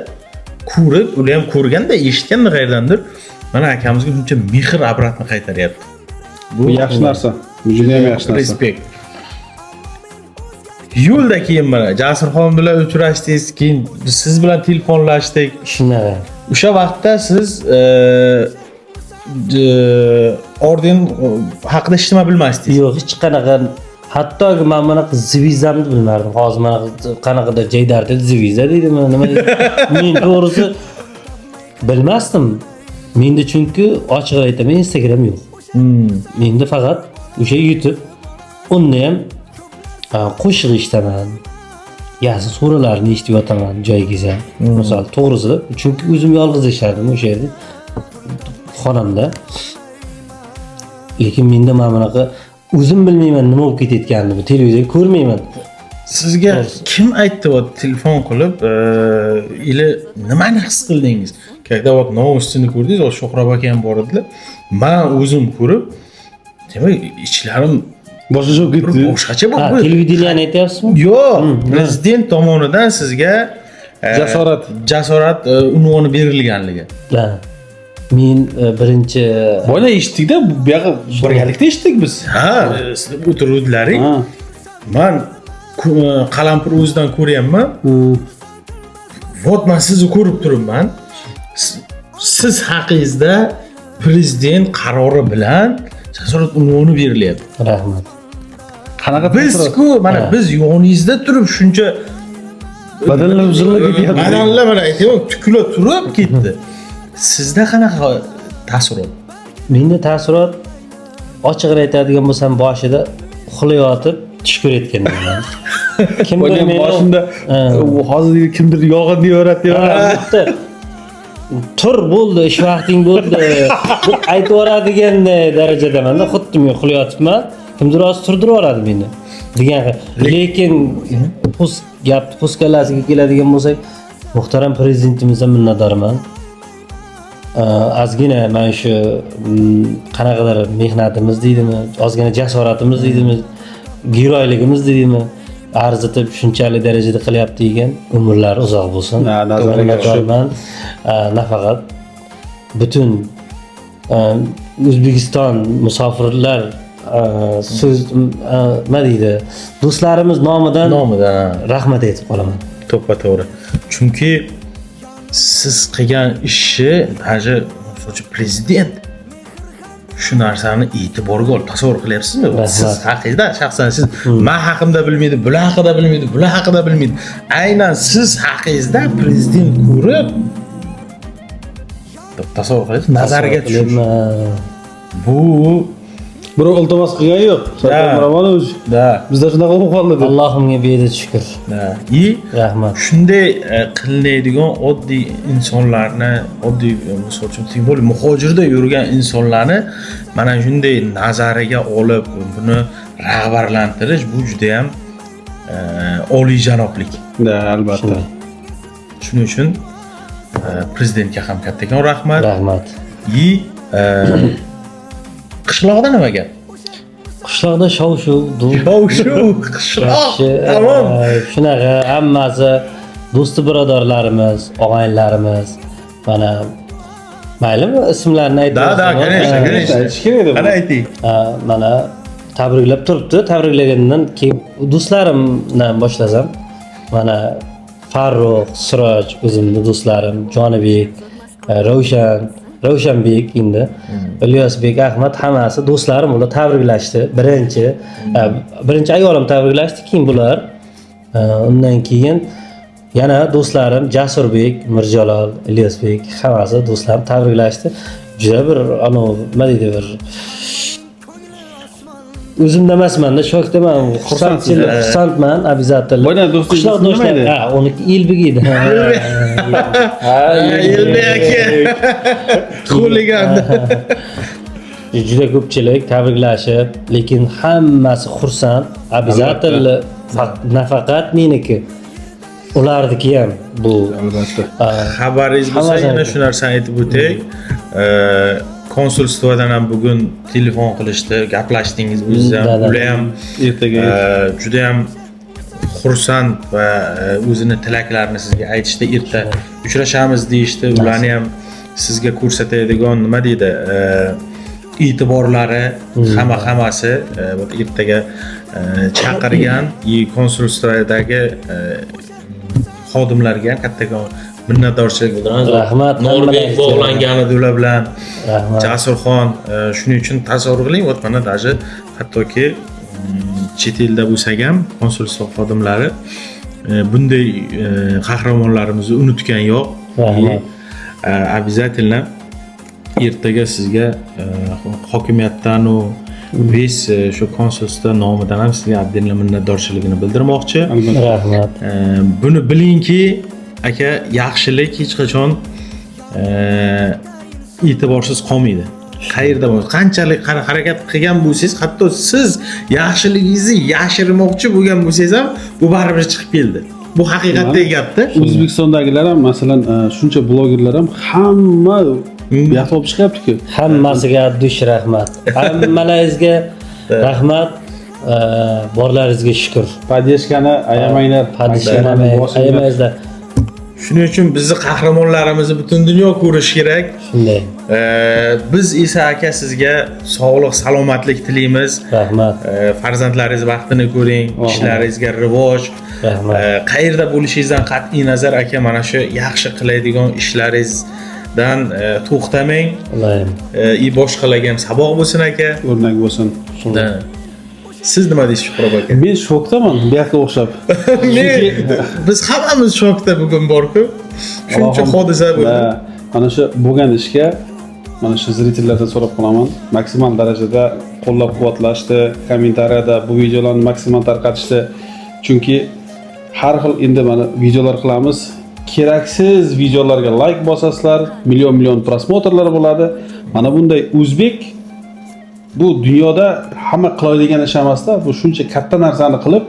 Ko'rib, ular ham ko'rganda, eshitganda qayerdandir, mana akamizga shuncha mehr обратно qaytaryapti. Bu yaxshi narsa. Bu juda ham yaxshi narsa. Респект. Yo'lda keyin mana Jasurxon bilan uchrashdingiz, keyin biz siz bilan telefonlashdik. Shunaqa. O'sha vaqtda siz orden haqida hech nima bilmasdingiz. Yo'q, hech qanaqa, hattoki man bunaqa звезда mni bilmardim. Hozir mana qanaqadir jaydar dedi, звезда deydimi, nima deydi. Men to'g'risi bilmasdim. Menda chunki ochig'ini aytaman, Instagram yo'q. Menda faqat o'sha YouTube, unda ham qo'shiq eshitaman. Yasin suralarini eshitib yotaman joyi kelsa. Misol to'g'risi, chunki o'zim yolg'iz yashardim o'sha yerda xonamda. Lekin menda mana bunaqa o'zim bilmayman nima bo'lib ketayotganini, bu televizor ko'rmayman. Sizga kim aytdi вот telefon qilib, или nimani his qildingiz? Когда вот новостini ko'rdingiz, o Shuhrob aka ham bor edilar. Man o'zim ko'rib, demak, ichlarim Boshqacha bo'lib bir ketdi. boshqacha Ha, bo'lib. Televideniyani aytyapsizmi? Yo'q, prezident tomonidan sizga Jasorat. Jasorat unvoni berilganligi. Ha. Men birinchi Boya eshitdik-da, bu yog'i birgalikda eshitdik biz. Ha, siz o'tiruvdilaring. Man Qalampir o'zidan ko'ryapman. Вот man sizni ko'rib turibman. Siz haqingizda prezident qarori bilan jasorat unvoni berilyapti. Rahmat. Qanaqa Biz-ku mana biz yoningizda turib shuncha badanlar uzilib ketyapti. Badanlar, mana aytyapman, tukula turib ketdi. Sizda qanaqa taassurot? Menda taassurot, ochig'ini aytadigan bo'lsam, boshida uxlayotib tush ko'rayotganman. Kimdir Boya meni boshimda Ha. u hozir kimdir yog'in deyaveradi Ha, deyaveradi. bitta tur bo'ldi, ish vaqting bo'ldi deb aytib yuboradigan darajadamanda, xuddi men uxlayotibman, kimdir hozir turdirib yuboradi meni degan. Lekin pus gapni po'stkallasiga keladigan bo'lsak, muhtaram prezidentimizdan minnatdorman. Ozgina mana shu qanaqadir mehnatimiz deydimi, ozgina jasoratimiz deydimi, giroyligimiz deydimi, arzitib shunchalik darajada qilyapti ekan, umrlari uzoq bo'lsin. Ha, nazariga tushib. Minnatdorman. Nafaqat butun O'zbekiston musofirlar so'z nima deydi, do'stlarimiz nomidan Nomidan. rahmat aytib qolaman. To'ppa to'g'ri. Chunki siz qilgan ishni даже misol uchun prezident shu narsani e'tiborga olib, tasavvur qilyapsizmi? Rahmat. Siz haqingizda, shaxsan siz, man haqimda bilmaydi, bular haqida bilmaydi, bular haqida bilmaydi. Aynan siz haqingizda prezident ko'rib, tasavvur qilyapsiz, nazariga tushish. Qilyapman. Bu Birov iltimos qilgani yo'q. Shavkat Miromonovich, da bizda shunaqa bo'lib qoldi deb. Allohimga beadad shukur. Da. И Rahmat. shunday qilinadigan oddiy insonlarni, oddiy misol uchun, тем более muhojirda yurgan insonlarni mana shunday nazariga olib, buni rag'batlantirish, bu judayam oliyjanoblik. Да, albatta. Shuning uchun prezidentga ham kattakon rahmat. Rahmat. И qishloqda nima gap? Qishloqda shov shuv. Shov shuv, qishloq Yaxshi, tamom. Shunaqa hammasi do'sti birodarlarimiz, og'aynilarimiz, mana maylimi, ismlarini aytib Да, конечно, конечно. Aytish kerak edi bu. Qani, ayting. Mana tabriklab turibdi. Tabriklagandan keyin do'stlarimdan boshlasam, mana Farruh, Siroj o'zimni do'stlarim, Jonibek, Ravshan, Ravshanbek endi, Ilyosbek, Ahmad, hammasi do'stlarim, ular tabriklashdi. Birinchi ayolim tabriklashdi, keyin bular. Undan keyin yana do'stlarim Jasurbek, Mirjalol, Ilyosbek, hammasi do'stlarim tabriklashdi. Juda bir anavi nima deydi, bir o'zimda emasmanda, shokdaman, xursandchilik, xursandman обязательно. Boydan do'stingiz Qishloq ismi nima do'stlar edi? Ha, uniki Elbek edi. Ha, Elbek aka. Xuligan. Juda ko'pchilik tabriklashib, lekin hammasi xursand обязательно. Nafaqat meniki, ularniki ham bu. Albatta. Xabaringiz bo'lsa, Hammasi yana aytdi. shu narsani aytib o'tay. Konsulstvodan ham bugun telefon qilishdi, gaplashdingiz o'zingiz ham. Да, да. Ular ham Ertaga juda ham Xursand va o'zini tilaklarini sizga aytishdi. Erta uchrashamiz deyishdi. Ularni ham sizga ko'rsatadigan, nima deydi, e'tiborlari hammasi вот ertaga chaqirgan и konsulstvadagi xodimlarga ham kattakon minnatdorchilik bildiramiz. Rahmat, Norbek hammalaringizga. Bog'langan edi ular bilan. Rahmat. Jasurxon, shuning uchun tasavvur qiling, вот mana даже hattoki chet elda bo'lsak ham konsulstvo xodimlari bunday qahramonlarimizni unutgan yo'q. Rahmat. И, обязательно ertaga sizga hokimiyatdan u весь shu konsulstvo nomidan ham sizga отдельно minnatdorchiligini bildirmoqchi. Rahmat. Buni bilingki, aka, yaxshilik hech qachon e'tiborsiz qolmaydi. Qayerda bo'lsa, qanchalik harakat qilgan bo'lsangiz, hatto siz yaxshiligingizni yashirmoqchi bo'lgan bo'lsangiz ham, bu baribir chiqib keldi. Bu haqiqatdagi gapda. O'zbekistondagilar ham, masalan, shuncha blogerlar ham hamma buyoqda olib chiqyapti-ku. Hammasiga dush rahmat. Hammalaringizga rahmat. Borlaringizga shukur. Поддержка ni ayamanglar. Поддержка ni Bosinglar. ayamanglar. Shuning uchun bizni qahramonlarimizni butun dunyo ko'rishi kerak. Shunday. Biz esa, aka, sizga sog'lik, salomatlik tilaymiz. Rahmat. Farzandlaringiz baxtini ko'ring, ishlaringizga rivoj. Rahmat. Qayerda bo'lishingizdan qat'iy nazar, aka, mana shu yaxshi qiladigan ishlaringizdan to'xtamang. Iloyim. И boshqalarga ham saboq bo'lsin, aka. O'rnak bo'lsin. Shunday. Siz nima deysiz, Shuhrob aka? Men shokdaman, bu yoqqa o'xshab. Men, biz hammamiz shokda bugun borku. Shuncha Allohim, hodisa bo'ldi. Va mana shu bo'lgan ishga, mana shu зритель lardan so'rab qolaman, maksimal darajada qo'llab quvvatlashdi, kommentariyada bu videolarni maksimal tarqatishdi. Chunki har xil endi mana videolar qilamiz, keraksiz videolarga layk bosasizlar, million million просмотр lar bo'ladi. Mana bunday o'zbek, bu dunyoda hamma qiladigan ish emasda, bu shuncha katta narsani qilib,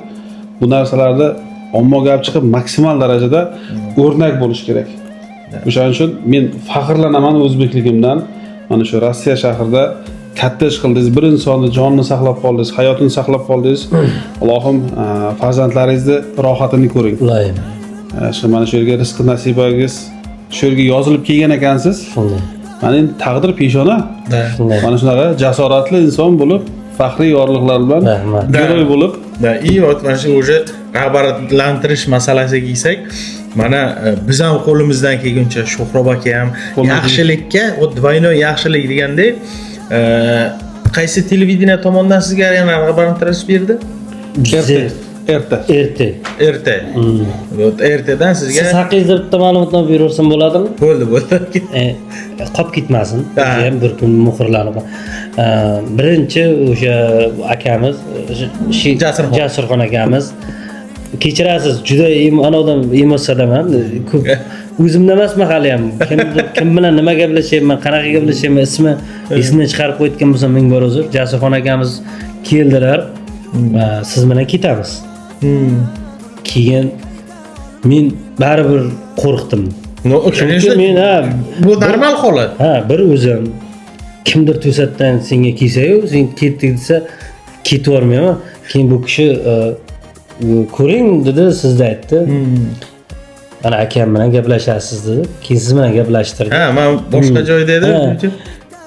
bu narsalarni ommaga olib chiqib, maksimal darajada o'rnak bo'lish kerak. O'shaning uchun men faxrlanaman o'zbekligimdan. Mana shu Rossiya shahrida katta ish qildingiz, bir insonni jonini saqlab qoldingiz, hayotini saqlab qoldingiz. Allohim, farzandlaringizni rohatini ko'ring. Iloyim. Shu mana shu yerga rizqi nasibangiz, shu yerga yozilib kelgan ekansiz. Shunday. Mana endi taqdir peshona. Shunday. Mana shunaqa jasoratli inson bo'lib, faxriy yorliqlar bilan Rahmat. герой bo'lib. Да, и вот mana shu уже rag'batlantirish masalasiga kelsak, mana biz ham qo'limizdan kelguncha, Shuhrob aka ham yaxshilikka, вот двойной yaxshilik degandek, qaysi televideniye tomonidan sizga yana rag'batlantirish berdi? RT. RT. RT. RT. Вот RTdan sizga Siz haqingizda bitta ma'lumotnoma beraversam bo'ladimi? Bo'ldi, bo'ldi. Qolib ketmasin. Ha. Ham bir kun muhrlanib. Birinchi o'sha akamiz Jasurxon. Jasurxon akamiz. Kechirasiz, juda anavidan emotsiyadaman. Ko'p o'zimda emasman hali ham. Kim kim bilan nima gaplashyapman, qanaqa gaplashyapman, ismi esimdan chiqarib qo'yayotgan bo'lsam, ming bor uzr. Jasurxon akamiz keldilar. Siz bilan ketamiz. Keyin men baribir qo'rqdim. No, Chunki конечно, men ha, bu normal holat. Ha, bir o'zim, kimdir to'satdan senga kelsayu, sen ketdik desa, ketib yubormayman. Keyin bu kishi ko'ring dedi, sizni aytdi. Mana akam bilan gaplashasiz dedi. Keyin siz bilan gaplashtirdi. Ha, man boshqa joyda edim. Ha.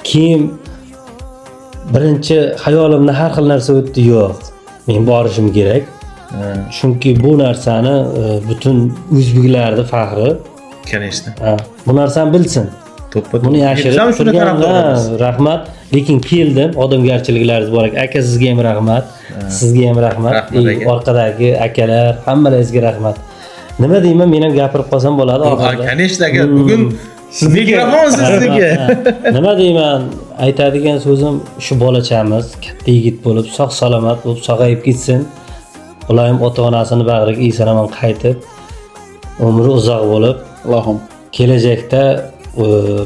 Keyin birinchi xayolimda har xil narsa o'tdi. Yo'q, men borishim kerak. Chunki bu narsani butun o'zbeklarni faxri. Конечно. Ha, bu narsani bilsin. To'ppa. Buni yashirib Biz ham shuni turgan, tarafdorimiz. ha, rahmat. Lekin keldim, odamgarchiliklaringiz bor ekan. Aka, sizga ham rahmat. Sizga ham rahmat. Rahmat, aka. Orqadagi akalar, hammalaringizga rahmat. Nima deyman, men ham gapirib qolsam bo'ladi Ha, oxirida. Конечно, aka, bugun mikrofon sizniki. Ha, nima deyman, aytadigan so'zim, shu bolachamiz katta yigit bo'lib, sog' salomat bo'lib, sog'ayib ketsin. Ular ham ota onasini bag'riga eson omon qaytib, umri uzoq bo'lib, Allohim. Kelajakda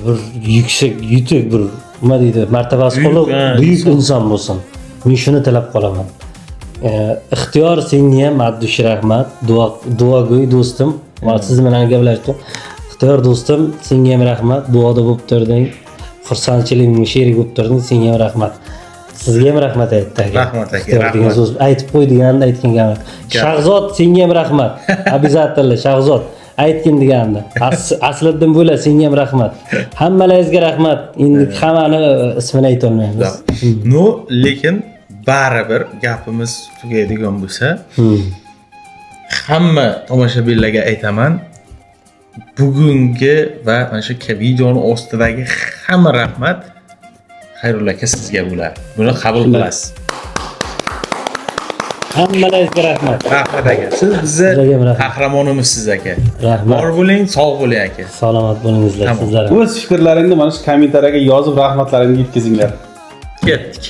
bir yuksak yutuq, bir nima deydi, martabasi Buyuk, ulug', ha, buyuk inson bo'lsin. Men shuni tilab qolaman. Ixtiyor, senga ham abdushi rahmat, duogo'y do'stim va siz bilan gaplashdim. Ixtiyor do'stim, senga ham rahmat, duoda bo'lib turding, xursandchiligimga sherik bo'lib turding, senga ham rahmat. Sizga ham rahmat aytdi aka. Rahmat aka, Ixtiyor degan rahmat. so'z aytib qo'y deganda aytgan gap. Shahzod, senga ham rahmat. Обязательно, Shahzod, aytgin deganda. Asliddin bo'la, senga ham rahmat. Hammalaringizga rahmat. Endi hammani ismini aytolmaymiz. Ну, lekin baribir gapimiz tugaydigan bo'lsa, hamma tomoshabinlarga aytaman, bugungi va mana shu videoni ostidagi hamma rahmat, Xayrulla aka, sizga bo'ladi. Buni qabul qilasiz. Hammalaringizga rahmat. Rahmat, aka, siz bizni Sizlarga ham rahmat. qahramonimizsiz, aka. Rahmat. Bor bo'ling, sog' bo'ling, aka. Salomat bo'lingizlar Tamom. sizlar ham. O'z fikrlaringni mana shu kommentariyaga yozib, rahmatlaringni yetkazinglar. Ketdik.